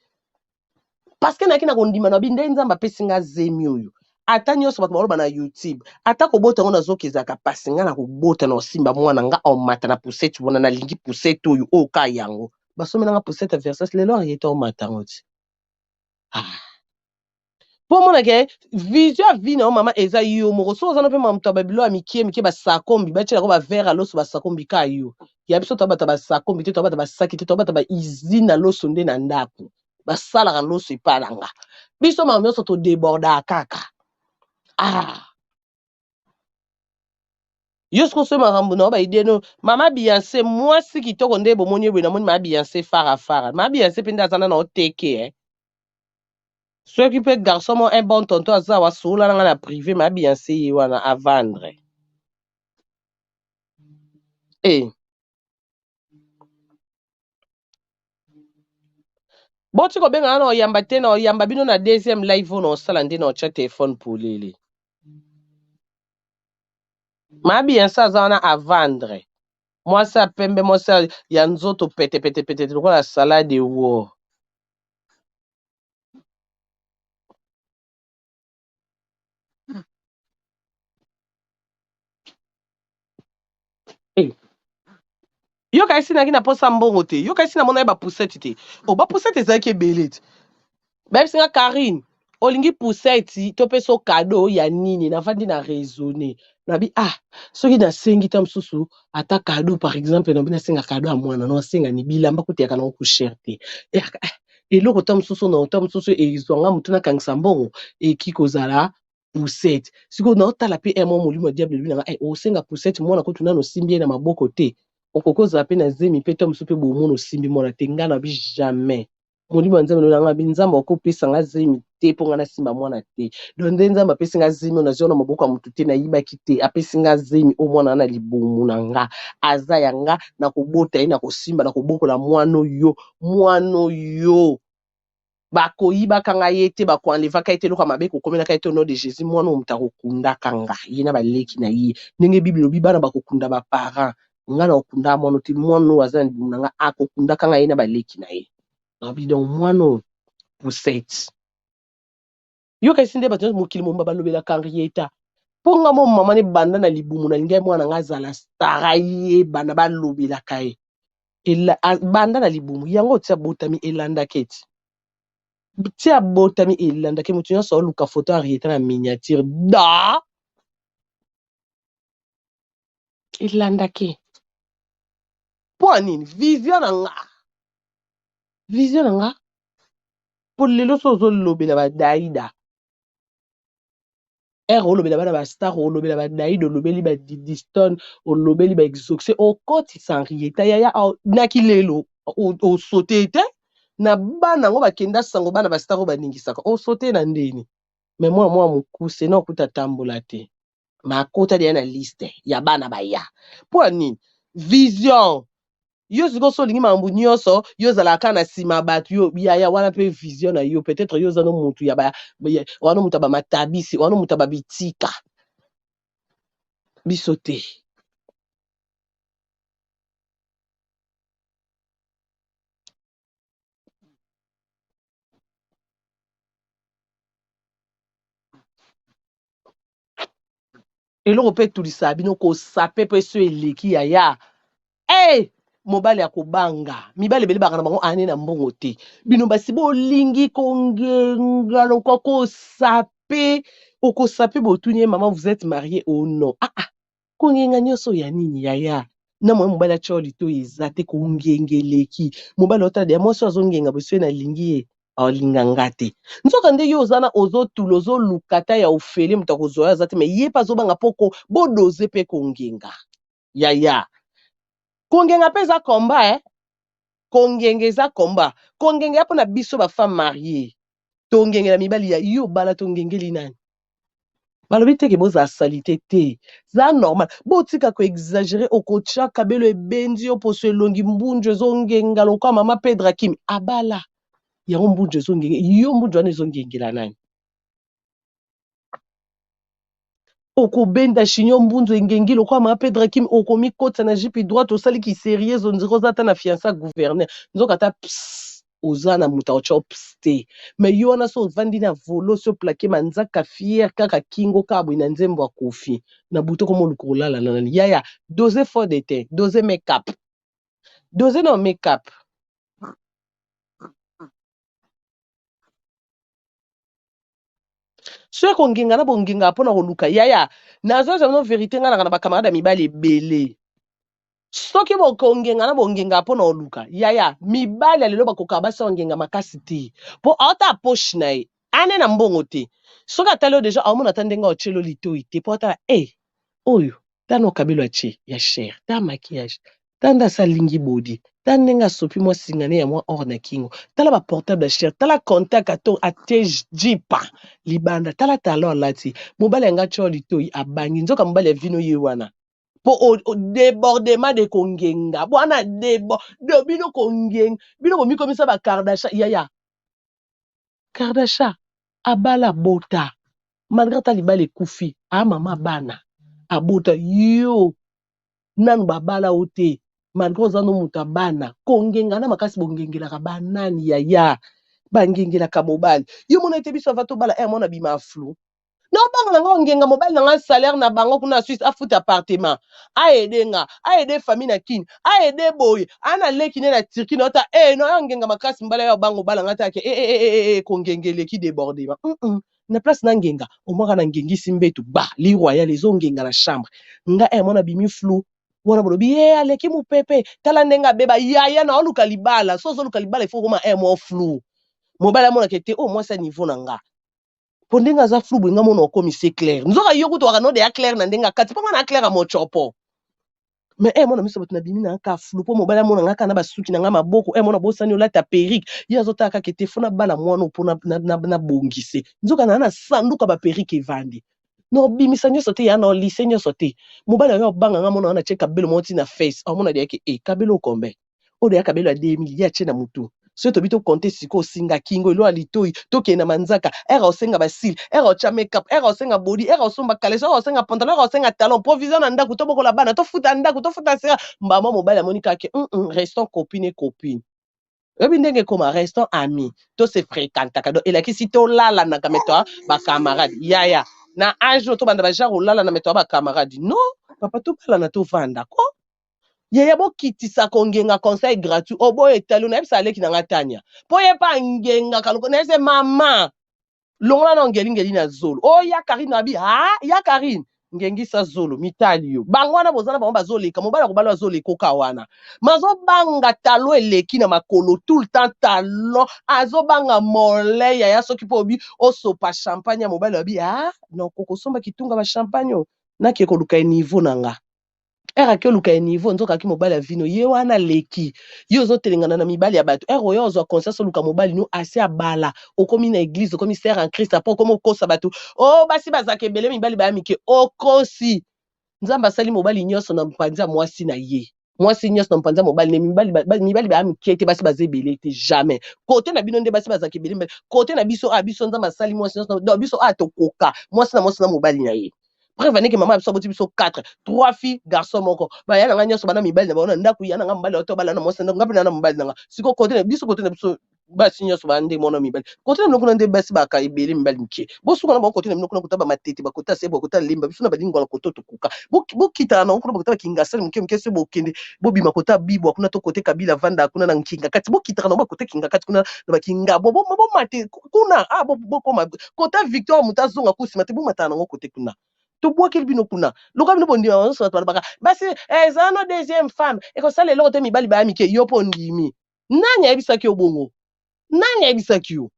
parce que nayaki na kondima na bi nde nzambe apesi nga zemi oyo ata nyonso bato baloba na youtube ata kobota yango nazoka ezalaka mpasi nga na kobota na osimba mwana nga omata na poussette wana nalingi poussette oyo oyo ka yango basomela nga poussette ya versas lelo Henrietta omata yango ti ah. mpo omona ke vision ya vie na yo mama eza yo moko soki oza na mpe moto ya babilo ya mikie mikie basakombi batielako bavere ya loso basakombi ka yo ya biso toabata basakombi te toabata basaki te toabata bausine na loso nde na ndako basalaka loso epai na nga biso mama nyonso todebordaka kaka ah yo sikoyo soki makambo na yo baide no mama Beyonce mwasi kitoko nde bomoni ye boye namoni mama Beyonce fara fara mama Beyonce mpe nde aza nana oteke eh. Soki mpe garçon mo un bon tonton aza wa solola na nga na privé mama Beyonce ye wana a vendre eh. Boti kobenga nga na oyamba te na oyamba bino na deuxième live oyo na osala nde na otya telefone polele. Ma Beyonce aza wana a vendre. Mwasi ya pembe mwasi ya nzoto pete pete pete lokola salade wo. Eh. Yo kasi naki na posa mbongo te. Yo kasi na mona ye ba poussette te. Oh ba poussette ezalaki ebele te. Bayebisi nga Carine, olingi poussette to pesa yo cadeau ya nini? Navandi na raisonner. Nabi ah soki nasengi ta mosusu ata cadeau par exemple nabi nasenga cadeau ya mwana na nasenga ni bilamba kutu eyaka nango cher te. Eyaka ah, eloko ta mosusu na ta mosusu ezwa nga motu nakangisa mbongo eki kozala poussette. Sikoyo naotala mpe eh, mwa molimo ya diable elobi na nga eh, osenga poussette mwana kutu nano osimbi ye na maboko te. Okoki ozala mpe na zemi mpe ta mosusu mpe bomona osimbi mwana te. Nga nabi jamais. Molimo ya Nzambe na nga bi Nzambe akopesa nga zemi te mpo nga nasimba mwana te. Donc nde Nzambe apesi nga zemi oyo nazwi na maboko ya motu te, nayibaki te, apesi nga zemi oyo mwana na libumu na nga aza ya nga, nakobota ye, nakosimba, nakobokola mwana oyo, mwana oyo bakoyibaka nga ye te, bakoenlevaka ye te, eloko ya mabe ekokomelaka ye te, au nom de Jésus, mwana oyo moto akokundaka nga ye na baleki na ye, ndenge Bible elobi bana bakokunda ba parents, nga na kokunda mwana te, mwana oyo aza na libumu na nga akokundaka nga ye na baleki na ye. Nabi donc mwana oyo poussette. Yo kasi nde bato nyonso mokili momba balobelaka Henrietta. Mpo nga mo mama ne banda na libumu nalingai mwana nga azala star ayebana balobelaka ye. Ela, a, banda na libumu yango ti abotami elandaki eti ti abotami elandaki moto nyonso aoluka foto ya Henrietta na miniature da elandaki mpo ya nini vision na nga vision na nga mpo lelo so ozolobela ba Daida ere olobela bana ba star olobela ba Daida olobeli ba Didi Stone olobeli ba Exaucé okotisa Henrietta yaya naki lelo osote te na bana yango bakenda sango bana ba star oyo baningisaka osote na ndeni me mwa mwa mokuse na okuta tambola te makota deya na liste ya bana baya mpo ya nini vision yo sikoyo so olingi makambo nyonso yo ozalaka kaka na nsima ya bato yo yaya wana mpe vision na yo peut-être yo oza no mutu ya ba wana moto ya bamatabisi wana moto ya babitika biso te eloko mpe etulisaka bino kosape mpe so eleki yaya hey! Mobali akobanga mibali ebele baka na bango ane na mbongo te bino basi bolingi kongenga lokwa kosape okosape botuni ye mama vous êtes marié ou non ah, ah. Kongenga nyonso ya nini yaya na mwa mobali atya litoyi eza te kongenga eleki mobali otala deya mwasi oyo azongenga boye soki nalingi ye. Aolinga nga te. Nzoka nde yo oza na ozotula ozoluka ata ya ofele moto akozwa yo aza te mais ye mpe azobanga mpo ko bodoze mpe kongenga. Yaya. Kongenga mpe eza combat eh. Kongenga eza combat. Kongenga ya mpona biso ba femme mariée. Tongengela mibali ya yo bala tongengeli nani? Balobi te ke bozala salite te. Za normal. Botika ko exagérer okotia kabelo ebendi yo poso elongi mbunju ezongenga lokola mama Pedra Kim abala. Yango mbunju ezongenga yo mbunju wana ezongengela nani? Okobenda chignon mbunzu engengi lokola mama Pedra Kim okomikotisa na jupe droite osali ki sérieuse on dirait oza ata na fiancé ya gouverneur nzoka ata pss oza na moto akotya yo pss te mais yo wana so ovandi na volo so plaqué manzaka fier kaka kingo kaka boye na nzembo ya Koffi na butu okoma oluka kolala na nani yaya dose fond de teint dose make up dose na make up soki kongenga na bongenga mpona koluka yaya nazozwa bino verite ngai naka na bacamarade ya mibali ebele soki bokongenga na bongenga mpona koluka yaya mibali ya lelo bakokaka basi ongenga makasi te mpo aota poche na ye ane na mbongo te soki atali yo deja aomona ata ndenge aotyelo litoi te mpo atala e eh, oyo Ta no kabelo atie ya cher, ta maquillage, ta nde asi alingi body, ta ndenge asopi mwa singa ne ya mwa or na kingo, tala ba portable ya cher, tala contact ato atie jipa libanda, tala talon alati, mobali yanga atia yo litoyi abangi, nzoka mobali ya vino ye wana. Po o, o debordement de kongenga, bwana debo, de bino kongenga, bino bomikomisa ba Kardashian, yaya. Kardasha abala abota malgre ata libala ekufi a mama bana abota yo nanu babala yo te malgre oza no moto ya bana kongenga na makasi bongengelaka banani yaya bangengelaka mobali yo mona ete biso ava tobala eh mona bima flou Naobanga na nga ongenga mobali na nga salaire na bango kuna na Suisse afuta appartement aide nga aide famille na kin aide boye ana leki ne na Turquie na ota eh no ngenga makasi mobali ayo bango bala nga take eh eh eh eh kongenga eleki débordement mm -mm. Na place na ngenga omwaka na ngengisi mbetu ba li royal ezongenga na chambre nga eh mwana bimi flou wana bolobi ye aleki mupepe tala ndenge abeba yaya na oluka libala so ozoluka libala il faut koma eh mwa flou mobali amonaka ete oh mwasi ya niveau na nga po ndenge aza flou boye nga mona okomi se clair nzoka yo kutu waka node ya clair na ndenge akati po nga na clair ya mochopo mais eh mona miso bato na bimi na ka flou po mobali amona nga kaka na basuki na nga maboko eh mona bosani olata perruque ye azotala kaka ete fo nabala mwana oyo po nabongise nzoka na na sanduka ba perruque evandi na obimisa nyonso te ya na olise nyonso te mobali yango obanga nga mona wana tie kabelo moko ti na face amona deyaki e kabelo kombe oyo ya kabelo ya 2000 ye atie na mutu soki tobi to compte sikoyo osinga kingo elo ya litoi tokende na manzaka ere osenga basile ere otya makeup ere osenga body ere osomba caleçon ere osenga pantalon ere osenga talon provision na ndako tobokola bana tofuta ndako tofuta sera mbama mobali amoni kaka ke mm -mm, restons copine et copine oyebi ndenge ekoma restons amis to se fréquentaka donc elakisi tolalanaka me toa bacamarade yaya na age oyo tobanda bagenre olalana me toa bacamarade non papa tobalana tovanda ko Yaya bokitisa kongenga conseil gratuit oboya etali nayebisa leki na nga Tania po ye pa angengaka loko nayebisa mama longola na ngelingeli na zolo o ya Karine abi ha ya Karine ngengisa zolo mitali yo bango wana boza na bango bazoleka mobali akobala azoleka oka wana mazobanga talo eleki na makolo tout le temps talon azobanga mole yaya soki mpo obi osopa champagne ya mobali abi ah nokokosomba kitunga ba champagne oyo nake koluka ye niveau na nga Heure ake oluka ya niveau nzoka aki mobali ya vino ye wana aleki yo ozotelengana na mibali ya bato heure oyo ozwa conscience oluka mobali no asi abala okomi na eglise okomi sœur en Christ après okomi okosa bato o oh, basi bazalaka ebele mibali baya mike okosi nzambe asali mobali nyonso na mpanzi ya mwasi na ye mwasi nyonso na mpanzi ya mobali ne mibali mibali baya mike te basi baza ebele te jamais kote na bino nde basi bazalaka ebele kote na biso a biso nzambe asali mwasi nyonso donc biso a tokoka mwasi na mwasi na mobali na ye preuve aneke mama biso aboti biso 4 3 filles garçon moko baya na nga nyonso bana mibali na bango na ndako ya na nga mobali oto bala na mwasi na nga mpe na mobali na nga siko kote na biso kote na biso basi nyonso ba nde mwana mibali kote na bino kuna nde basi baka ebele mibali mike bosuka na bango kote na bino kuna kota bamatete bakota se bakota lemba biso na balingwala koto tokoka bokitana na bango kuna bakota bakingasani moke moke se bokende bobima kota bibwa kuna to kote kabila vanda kuna na nkinga kati bokitaka na bango bakote kinga kati kuna na bakingabo bomate kuna ah bokoma kota victoire moto azonga kosima te bomataka nango kote kuna tobwakeli bino kuna lokola bino bondima nyonso bato balobaka basi eh, ezala no deuxième femme ekosala eloko te mibali baya mike yo mpo ondimi nani ayebisaki yo bongo Nani ayebisaki yo?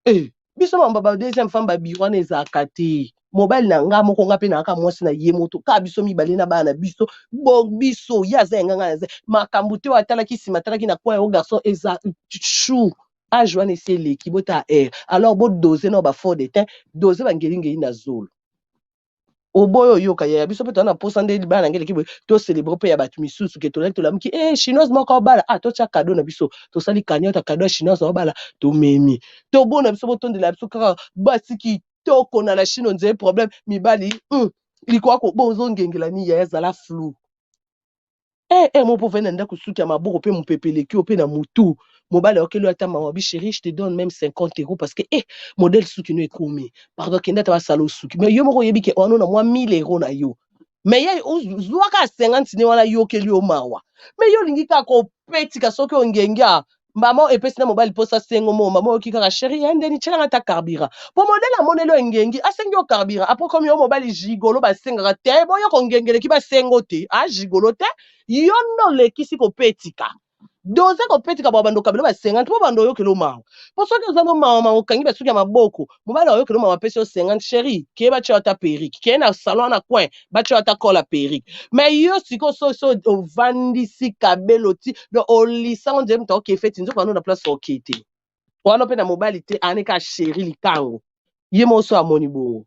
Eh, biso mamba ba deuxième femme ba bureau wana ezalaka te. Mobali na nga moko, nga mpe nayaka mwasi na ye moto kaka biso mibale na bana na biso. Bo biso ye aza ya nga, nga naza makambo te. Oyo atalaki nsima, atalaki na coin oyo garçon eza chou. Age wana esi eleki, bota air. Alors bodose na bafond de teint, dose bangelingeli na zolo. Oboyo oyoka yaya, biso mpe toza na posa nde libala na ngai eleki boye, tocélébrer mpe ya bato misusu ke tolali, tolamuki e chinoise moko obala. Ah, totya cadeau na biso, tosali cagnotte, cadeau ya chinoise obala, tomemi, tobona biso, botondela biso kaka basi kitoko na la Chine. Onzele problème mibali likwako bozongengela ni yaya, ezala flou. Eh, eh, mo mpo na ndako, suki ya maboko mpe mopepe eleki yo mpe na mutu. Mobali aokeli ata mawa bi: "Chéri, je te donne même 50 euros parce que eh, modèle suki no ekomi, pardon, kende ata basala osuki." Mais yo moko oyebi ke wana na mwa 1000 euros na yo, mais ye zwaka 50 ne wana, yokeli yo mawa. Mais yo olingi kaka kopetika. Soki ongengi a mama epesi na mobali mposa sengo mo mama oyoki kaka: "Chéri, ya ndeni, tielanga ata carburant." Po modèle amoneli oyo engengi, asengi yo carburant. Après, komi yo mobali gigolo, basengaka te. Boyo kongengeleki, basengo te, a gigolo te. Yo nde olekisi kopetika, dose kopetika bwa bando kabelo ba 50 mpo bando oyokela mawa. Mpo soki oza no mawa mawa, okangi basuki ya maboko, mobali oyokela mawa, apesi yo 50: "Chéri, keye batia yo ata perruque, keye na salon na coin, batia yo ata colle ya perruque." Mais yo sikoyo so so ovandisi kabelo ti donc olisango nzela, moto aoke feti nzoka wana na place oke te wana mpe na mobali te. Ane ka chéri likango ye moko so amoni bongo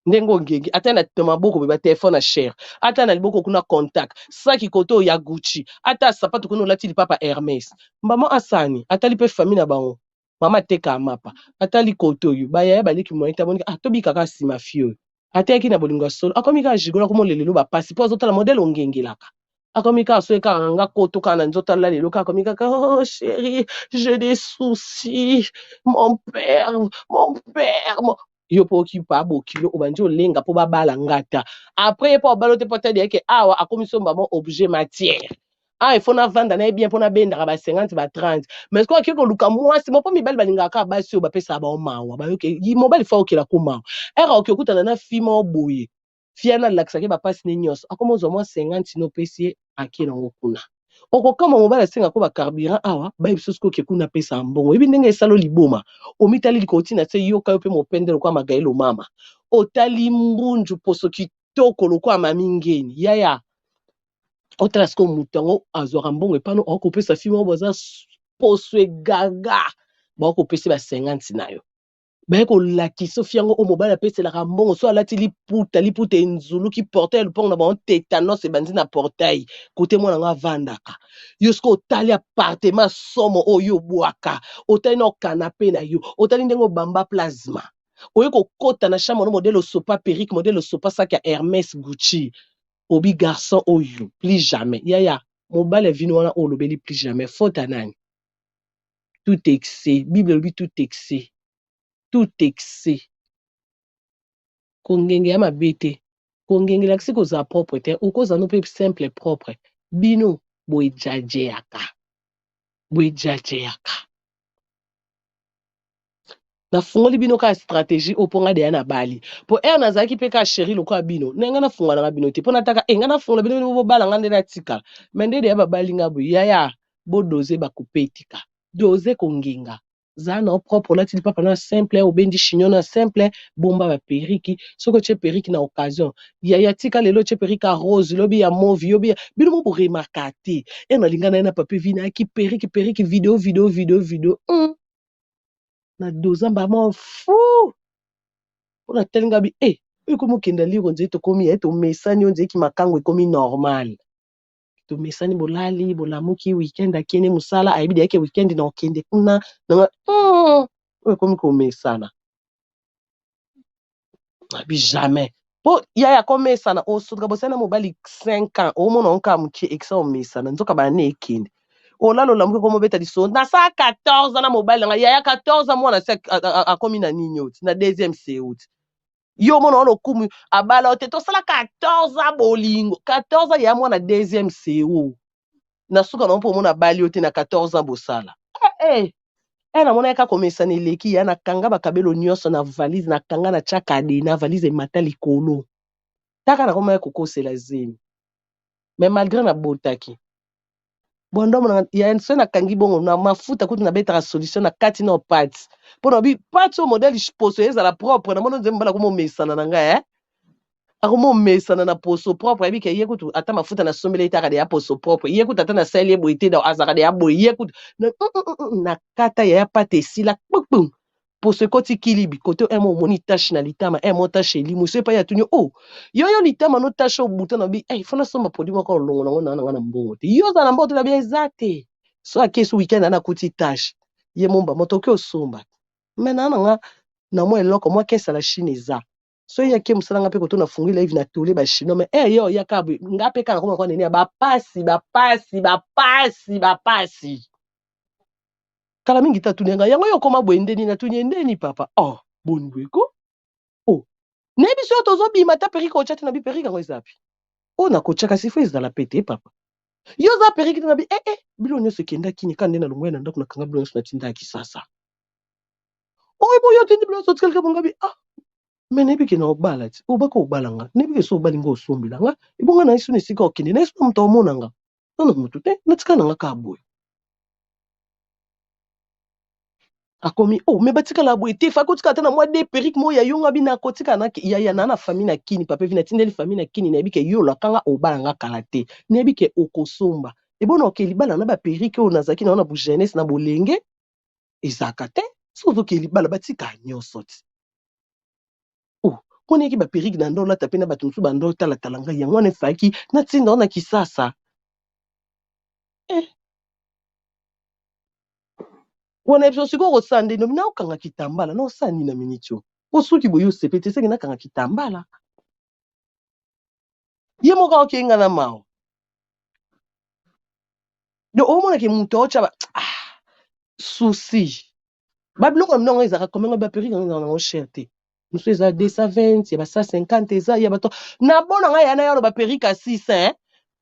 ndenge ongengi, ata na maboko boye, batelefone na cher, ata na liboko kuna contact, saki kote oyo ya Gucci, ata sapatu kuna olati lipapa Hermes. Mbama asani atali mpe famille na bango, mama ateka mapa, atali kote oyo bayaya baleki moyen te. Amoni: "Ah, tobikaka nsima fi oyo." Ateyaki na bolingo ya solo, akomi kaka gigolo, akomi olelelo bapasi mpo azotala modèle ongengelaka. Akomi kaka so kaka nga koto kaka na nzoto, ala lelo kaka akomi kaka: "Oh chéri, j'ai des soucis, mon père, mon père, mon..." Yo mpo okipa bokilo, obandi olenga mpo babala ngata. Après ye mpo abala te, mpo atali yeke awa akomi somba mo objet matière. Ah, il faut navanda na ye bien mpo nabendaka ba 50, ba 30. Mais soki akei koluka mwasi mo, mpo mibali balingaka kaka basi oyo bapesaka bango mawa. Bayoke mobali fa okela ko mawa ere oke okutana na fi moko boye, fi wana alakisaki bapasi ne nyonso, akoma ozwa mwa 50 no, opesi ye, ake nango kuna. Okokama mobali asengaka ko bacarburant awa, bayebi so soki oke kuna apesaka mbongo. Oyebi ndenge esala liboma, omitali likolo ntina se, yoka yo mpe mopende lokola magaelo mama, otali mbunju poso kitoko lokola mami ngeni yaya. Otala sikoyo moto yango azwaka mbongo epano, akopesa fi moko baza poso egaga, bakopesa ba 50 na yo, baye kolakisa ofi yango oyo mobali apeselaka mbongo. So alati liputa, liputa enzuluki portail ya lupango na bango, tétanos ebandi na portail kote mwana yango avandaka. Yo soki otali appartement somo oyo obwaka, otali na canapé na yo, otali ndenge obamba plasma, oye kokota na chambre no, modèle osopa perruque, modèle osopa saki ya Hermes, Gucci, obi garçon oyo plus jamais. Yaya, mobali ya vino wana oyo olobeli plus jamais, faute ya nani? Tout excès, Bible elobi tout excès, tout excès. Kongenge ya mabe te, kongenge elakisi kozala propre te. Okozala no mpe simple, propre. Bino boejajeyaka, boejajeyaka. Nafungoli bino kaka stratégie oyo mpo nga deya na bali, mpo ere nazalaki mpe kaka chéri lokola bino, ndenge nafungola bino te, mpo nataka e nga nafungola bino, bino bobala nga nde natikala. Me nde deya babali nga boye, yaya, bodose bakopetika, dose kongenga, zala na propre, olati lipapa na simple, obendi chignon na simple, bomba baperruque. Soki otie perruque na occasion, yaya, tika lelo otie perruque ya rose, lobi ya mauve, yobi bino mo boremarka te. E nalinga na ye na papier vi nayaki perruque, perruque, video, video, video, video. Na doza mbama fu mpona telinga bi e oyo ekomi okenda liro nzeli, tokomi ye tomesani, oyo nzeli makango ekomi normal, tomesani. Bolali, bolamuki, weekend akende mosala, ayebi deyake weekend na okende kuna nanga oyo ekomi komesana. Abi jamais mpo yaya komesana, osotoka bosali na mobali 5 ans, omona onka mokie ekisa omesana, nzoka bana ekende olala, olamuki, komobeta lisolo: "Nasala 14 ans na mobali nanga." Yaya, 14 ans, mwana si akomi na nini oti na deuxième c oti yo omona wana okumu abala te. Tosala 14 ans bolingo, 14 ans ya mwana deuxième co na suka na mpo omona abali yo te na 14 ans bosala. Eh, eh. E namona yaka komesana eleki ya nakanga bakabelo nyonso na valise, nakanga na tia cadenas, valise emata likolo taka, nakoma ya kokosela zemi. Mais malgré nabotaki. Bwando na ya so nakangi bongo na mafuta kutu nabetaka solution na kati na pati mpo na bi pati oyo modèle poso ezala propre. Namoni nzembo mbala komomesana na ngai, eh? Akomomesana na poso propre. Ayebi ke ye kutu ata mafuta nasombeli ye taka de ya poso propre. Ye kutu ata nasali ye boye te, azalaka de ya boye. Ye kutu na kata ya pate esila kpukpu, poso ekoti kilibi kote mo omoni tache na litama, mo tache elimu so epai atuni o oh, yo yo litama no tache obuta na bi hey, fona somba produit moko olongo nango na nanga na mbongo te. Yo oza na mbongo te na bi eza te. So akesi weekend ana kuti tache ye momba moto oki osomba me na nanga na mwa eloko mwa kesa la Chine eza so ye ake mosala. Nga mpe koto nafungi live na tole bachinois mais yo yaka boye, nga mpe kaka nakoma kwa nene ya bapasi bapasi bapasi bapasi. Kala mingi te atuni nga yango yo okoma boye ndeni. Natuni ye ndeni papa, oh boni boye ko oh nayebi so tozobima ta perruque otya te. Na bi perruque yango eza pi oyo nakotya, kasi fo ezala pe te. Papa, yo oza perruque te. Na bi bilo nyonso ekendaki ni kaka nde nalongwai na ndako, nakanga bilo nyonso natinda ya Kisasa. Oyo boyo otindi bilo nyonso otikalika bonga bi ah me nayebi ke na obala ti obaka obala nga, nayebi ke so obali nga osombela nga ebonga na yesu na esika okende na yesu na moto aomona nga nano motu te, natika na nga kaka boye. Akomi oh me batikala boye te, fa kotika ata na mwa de perruque moko ya yo. Nga bina akotika na ya ya na na famille na kini papa vi natindeli famille na kini. Nayebi ke yo olakanga obala nga kala te, nayebi ke okosomba ebona oke libala na baperruque oyo nazalaki na yo na bojeunesse na bolenge ezalaka te. So ozoke libala batika nyonso ti oh mpona yaki baperruque na ndo olata mpe na bato mosusu bando otalatala ngai yango wana efalaki natinda wana Kisasa eh. Wana biso sikoyo kosala nde nomi naokanga kitambala naosala nini na miniti oyo po soki boye osepe te seki nakanga kitambala ye moko aokenga nga na mawa. Donc omonake moto aotya ba ah, souci babiloko na bino yango ezalaka combien? Ngo baperruque yango ezalaka nango cher te, mosusu eza 220, ya ba 150 eza ya bato na bona ngai ya na yalo baperruque ya 600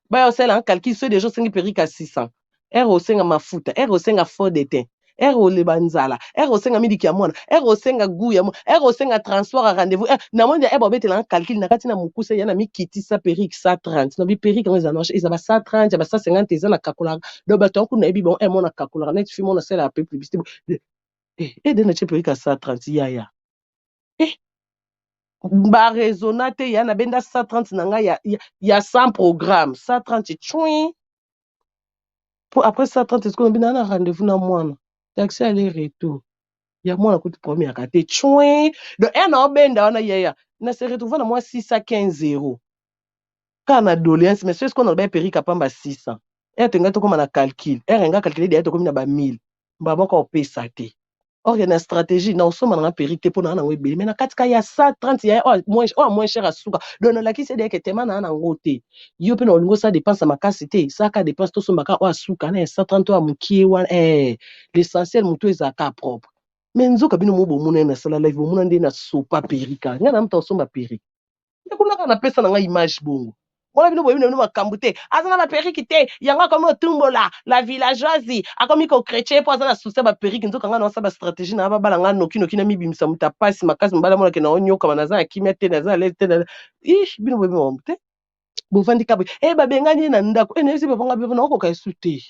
baya osala yango calcul. So déjà osengi perruque ya 600 ere, osenga mafuta ere, osenga fond de teint ere, oleba nzala ere, osenga miliki ya mwana ere, osenga goût ya mwana ere, osenga transport ya rendez-vous ere. Namoni ere baobetelanga calcul na kati na mokuse ya na mikitisa perruque 130. Na biperruque yango eza noche, eza ba 130, ya ba 150 eza na kakolaka. Donc bato yango kuna nayebi bango mona kakolaka neti fi mona asalaka pe publicité ede na tie perruque ya 130 yaya baraisonna te ya nabenda 130 na ngai ya 100 programme 130 tchuin po après 130 esiko nabi naa na rendez-vous na mwana, taxi aller retour ya mwana kutu problème yaka te tchuin. Donc ere na obenda wana yaya na se retrouve na mwa 615 € kaka na doléance. Mais so esiko naloba ya perruque pamba 600 ere tolingai tokóma na calcul ere nga calcule deya tokomi na ba 1000 mba moko opesa te. Or na stratégie na osomba nanga perruque te mpo na nango ebele, mais na kati ka ya 130 ya oyo moins cher asuka. Donc nalakisi ede yeke tema na nango te. Yo mpe na olingi osala dépense ya makasi te, saka dépense tosombaka oyo asuka na ya 130 oyo ya mokie wana l'essentiel motu ezalaka propre. Mais nzoka bino mo bomona ye nasala live, bomona nde nasopa perruque. Ngai na moto asomba perruque kuna kaka napesa na ngai image bongo wana. Bino boyebi na bino makambo te, aza na baperruque te, yango akomi otumbola la villageoise, akomi kochrétien mpo aza na souci ya baperruque. Nzoka ngai naosala bastratégie na babala ngai nokinoki na mibimisa moto apasi makasi. Mobali amonake na onyokama, naza na kimia te, naza à l'aise te. Ih, bino boyebi makambo te, bovandi ka boye babengani ye na ndako nayebisi papa ngai, naokoka esu te,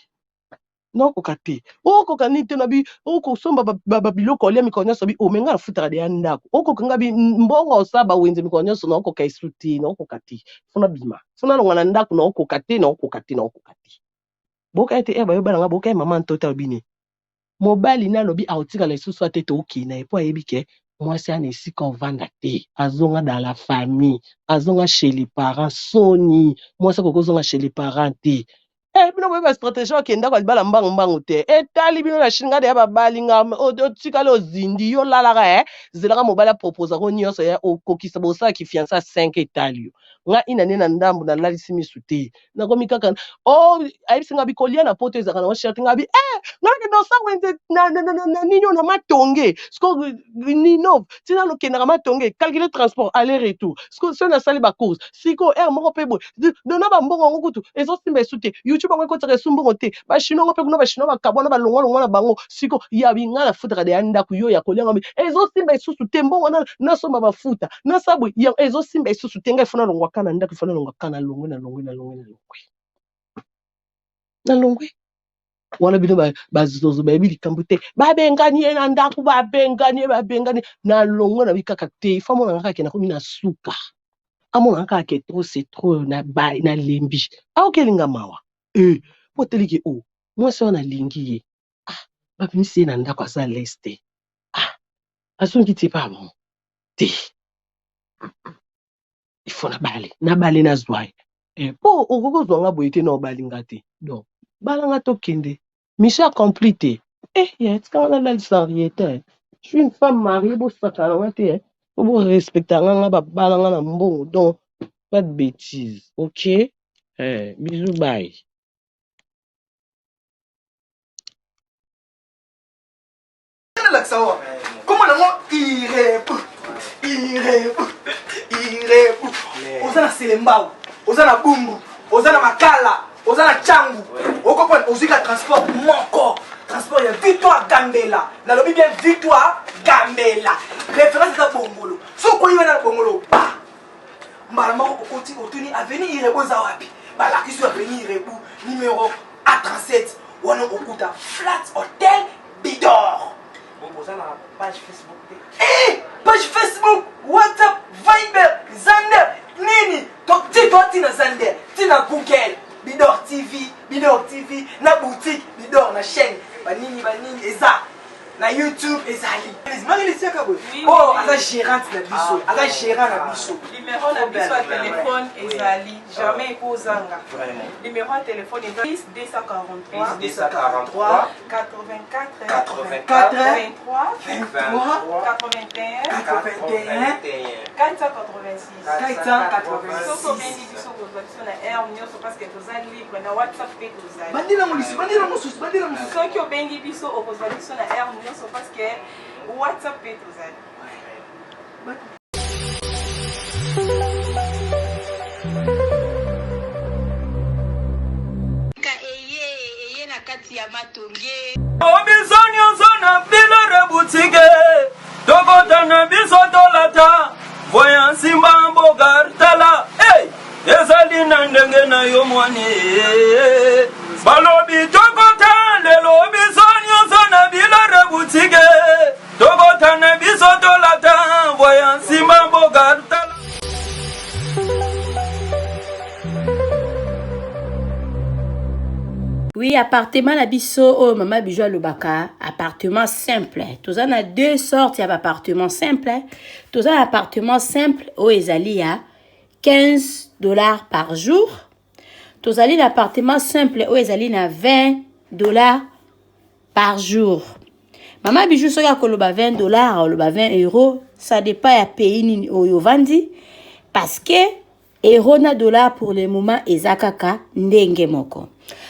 naokoka te. Okoka nini te? Na bi okosomba babiloko olia mikolo nyonso bi ome ngai nafutaka deya ndako. Okoka nga bi mbongo osala bawenze mikolo nyonso, naokoka esu te, naokoka te, fona bima, fona longa na ndako, naokoka te, naokoka te, naokoka te. Boka ete bayobala nga boka ye mama ntota alobi mobali na alobi akotikala lisusu ate tookende na ye mpo ayebi ke mwasi ana esika ovanda te, azonga dans la famille, azonga chez les parents. Soni mwasi akoki kozonga chez les parents te. Bino boyebi bastratégie okendako libala mbangu mbangu te. Etali bino na Chine, nga deya babali nga otikali ozindi yo olalaka zelaka mobali aproposako nyonso ya okokisa bosalaki fiancé ya 5. Etali yo nga ina nde na ndambu nalalisi misu te, nakomi kaka o ayebisi nga bikolia na poto ezalaka nango cher te. Nga bi nga nakende osala wenze na nini oyo na Matonge siko nino ntina lokendaka Matonge, calcule transport aller retour siko so nasali bacourse siko heure moko mpe boye dona bambongo yango kutu ezosimba esu te. YouTube yango ekotaka esu mbongo te, bachinois yango mpe kuna bachinois bakabwana balongwalongwa na bango siko ya binga nafutaka deya ndako yo ya kolia ngo ezosimba esusu te. Mbongo wana nasomba mafuta nasala boye ezosimba esusu te. Ngai fona longwa ka na ndako, ifona longwa ka na longwe na longwe na longwe na longwe na longwe. Wana bino bazozo bayebi likambo te, babengani ye na ndako, babengani ye, babengani na longwe na bi kaka te. Ifo amona nga kaka ke nakomi na suka, amona nga kaka ke trop c'est trop, na ba nalembi, aokelinga mawa e po teliki o mwasi wana alingi ye. Ah, babimisi ye na ndako, aza lese te. Ah, azongi te pa bango te. Il faut nabale nabale nazwa ye eh, po okoki kozwa nga boye te na obalinga te, donc balanga tokende mission accomplie te. Eh, ya tikanga nalalisa Henriette, je suis une femme mariée, bosakana nga te eh. Po borespecta nga, nga babalanga na mbongo, donc pas de bêtises, ok eh, bisous, bye. Nalakisa wa kombo nango irebu irebu irebu. Oza na Selembao, oza na Bumbu, oza na Makala, oza na Tshangu, okopona ozwi ka transport moko, transport ya Victoire Gambela. Nalobi bien, Victoire Gambela, référence eza Bongolo. Soki okoyi wana na Bongolo ba mbala moko okoti, otuni avenue Irebu eza wapi, balakisi yo avenue Irebu numéro A37, wana okuta Flat Hotel Bidor. Boza na page Facebook te? Eh, page Facebook, WhatsApp, Viber, Zander, nini? To ti to ti na Zander, ti na Google, Bidor TV, Bidor TV, na boutique Bidor na chaîne, banini banini eza na YouTube ezali. Marie Siaka boye. Oh, aza gérante na biso, aza gérant na biso. Numéro na biso ya telefone ezali jamais ekozanga. Numéro ya telefone eza 10 243 243 84 84 23 23 81 81 486. 486. Soki obengi biso, kozwa biso na heure nyonso parce que toza libre. Na WhatsApp mpe tozali. Bandela mosusu, bandela mosusu, bandela mosusu. Soki obengi biso, okozwa biso na heure nyonso parce que WhatsApp mpe tozali. Ka eye eye na kati ya matonge. Biso nyonso na Bilore Boutique, tokota na biso tolata voya nsima mboka tala. Hey! Ezali na ndenge na yo mwani, balobi tokota lelo biso nyonso na Bilore Boutique, tokota na biso tolata voya nsima mboka tala. Oui, appartement na biso oyo mama Bijou alobaka, appartement simple. Toza na deux sortes ya baappartement simple. Toza na appartement simple oyo ezali ya 15 $ par jour. Tozali na appartement simple oyo ezali na 20 $ par jour. Mama Bijou soki akoloba 20 $, aloba 20 euros, ça dépend ya pays nini oyo ovandi, parce que euro na dollar pour le moment eza kaka ndenge moko.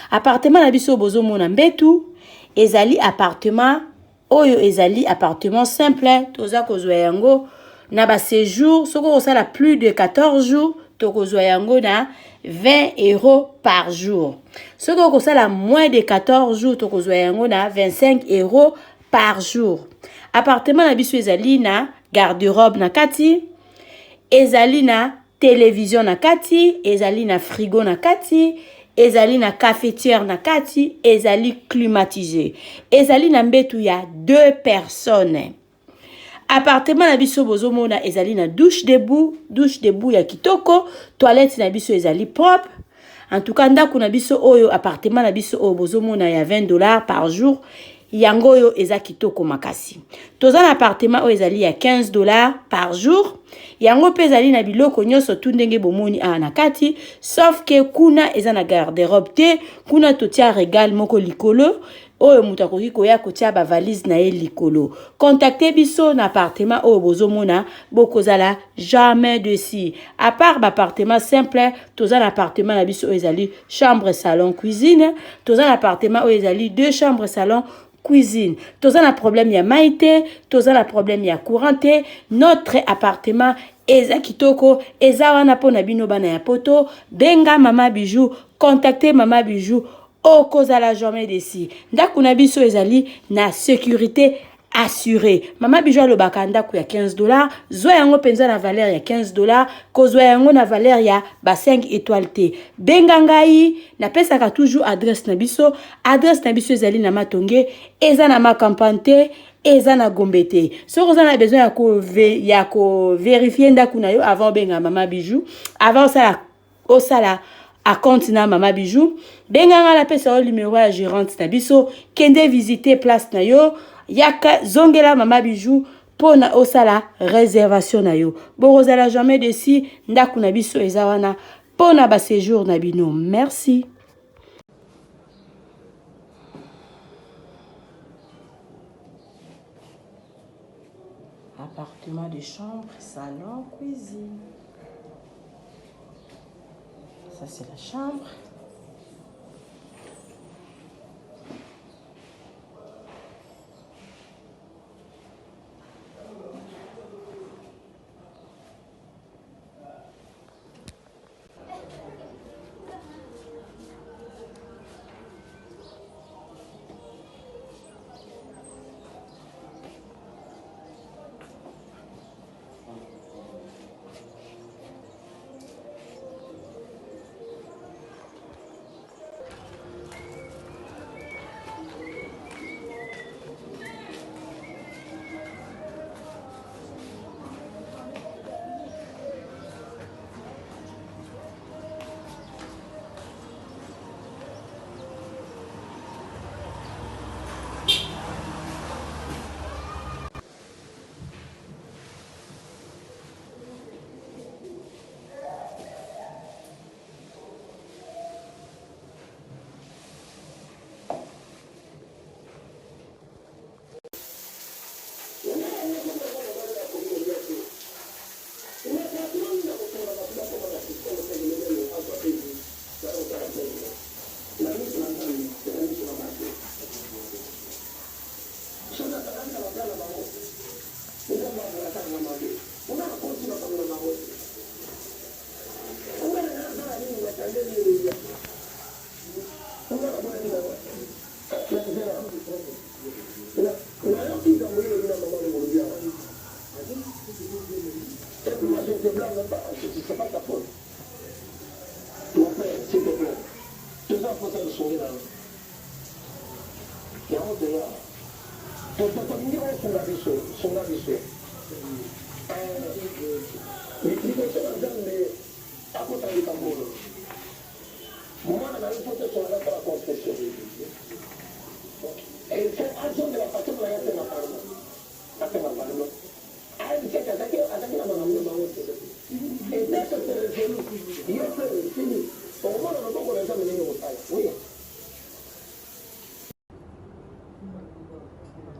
Appartement na biso bozomona mbetu ezali appartement oyo ezali appartement simple. Toza kozwa yango na baséjour, soki okosala plus de 14 jours, tokozwa yango na 20 € par jour. Soki okosala moins de 14 jours, tokozwa yango na 25 € par jour. Appartement na biso ezali na garde-robe na kati, ezali na télévision na kati, ezali na frigo na kati, ezali na cafetière na kati, ezali climatisé, ezali na mbetu ya deux personnes. Appartement na biso bozomona ezali na douche debout, douche debout ya kitoko, toilette na biso ezali propre. En tout cas, ndako na biso oyo, appartement na biso oyo bozomona ya 20 $ par jour, yango oyo eza kitoko makasi. Toza na appartement oyo ezali ya 15 $ par jour. Yango mpe ezali na biloko nyonso tu ndenge bomoni awa na kati, sauf ke kuna eza na garde-robe te. Kuna totia regale moko likolo oyo moto akoki koya kotia bavalise na ye likolo. Contacte biso na appartement oyo bozomona, bokozala jamais déçus. À part baappartement simple, toza na appartement na biso oyo ezali chambre, salon, cuisine. Toza na appartement oyo ezali deux chambres, salon, cuisine. Toza na problème ya mai te, toza na problème ya courant te. Notre appartement eza kitoko, eza wana mpona bino bana ya Poto. Benga mama Bijou, contacte mama Bijou, okozala jamais déçu. Ndako na biso ezali na sécurité. assuré. Mama Bijou alobaka ndako ya 15 dollars, zwa yango mpenza na valeur ya 15 dollars, kozwa yango na valeur ya ba 5 étoiles te. Benga ngai, napesaka toujours adresse na biso. Adresse na biso ezali na Matonge, eza na Macampagne te, eza na Gombe te. Soki oza na besoin ya ko verifier ndako na yo avant obenga Mama Bijou, avant osala acompte na Mama Bijou, benga ngai, napesa yo numéro ya gérante na biso. Kende visiter place na yo, yaka zongela Mama Bijou mpona osala réservation na yo. Bokozala jamais déçu. Ndako na biso eza wana mpona baséjour na bino. Merci. Appartement de chambre, salon, cuisine. Ça, c'est la chambre.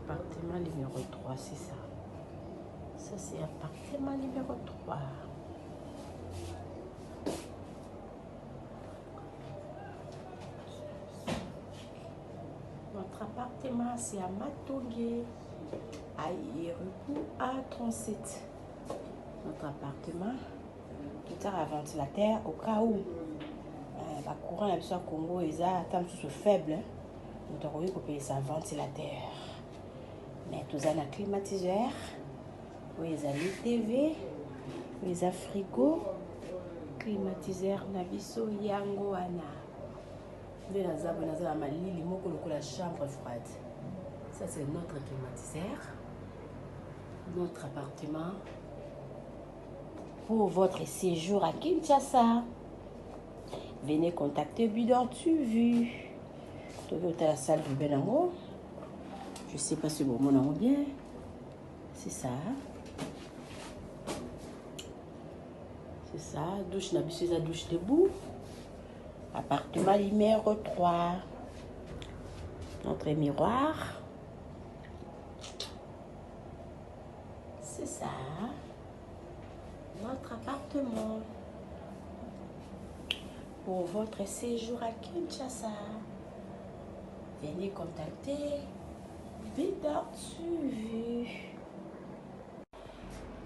Appartement numéro 3, c'est ça. Ça, c'est appartement numéro 3. Notre appartement, c'est à Matonge, à Iruku, A37. Notre appartement, tout à ventilateur au cas où ba courant na biso ya Congo eza ata mosusu faible, moto akoki kopelisa ventilateur. Mais toza na climatiseur oyo ezali TV, oyo eza frigo. Climatiseur na biso yango wana. Nde naza boye, naza na malili moko lokola chambre froide. Ça, c'est notre climatiseur, notre appartement pour votre séjour à Kinshasa. Venez contacter Bidor TV. Toki la salle de bain yango. Je sais pas si bomona yango bien. C'est ça. C'est ça. Douche na biso eza douche debout. Appartement numéro 3. Notre miroir. C'est ça. Notre appartement. Pour votre séjour à Kinshasa. Venez contacter Bidor TV.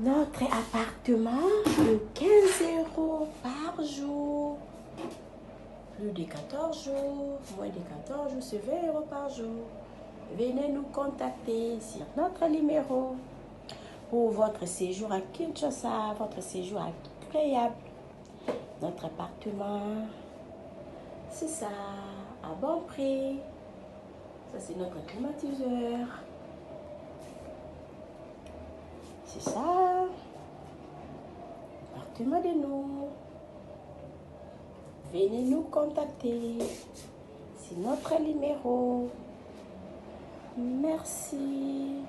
Notre appartement de 15 € par jour. Plus de 14 jours, moins de 14 jours, c'est 20 € par jour. Venez nous contacter sur notre numéro pour votre séjour à Kinshasa, votre séjour agréable. Notre appartement, c'est ça, à bon prix. Ça, c'est notre climatiseur. C'est ça. Appartement de nous. Venez nous contacter. C'est notre numéro. Merci.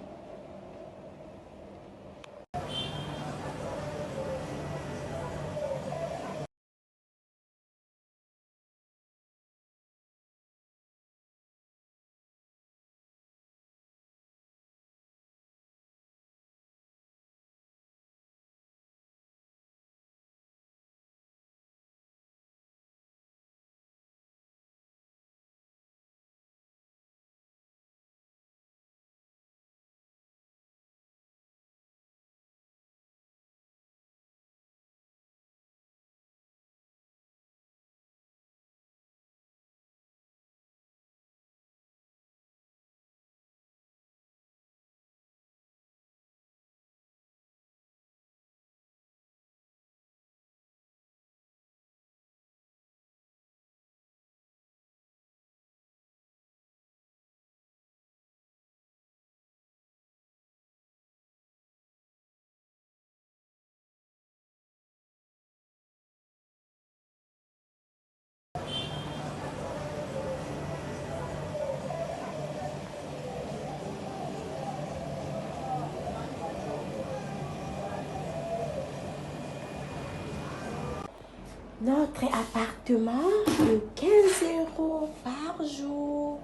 Notre appartement de 15 euros par jour.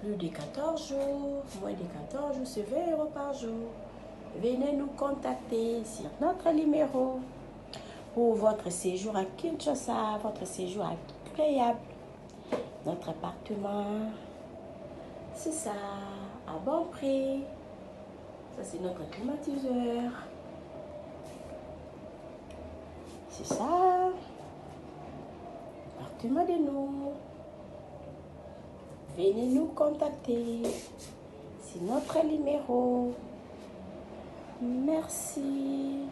Plus de 14 jours, moins de 14 jours, c'est 20 euros par jour. Venez nous contacter sur notre numéro pour votre séjour à Kinshasa, votre séjour agréable. Notre appartement, c'est ça, à bon prix. Ça, c'est notre climatiseur. C'est ça. Appartement de nous. Venez nous contacter. C'est notre numéro. Merci.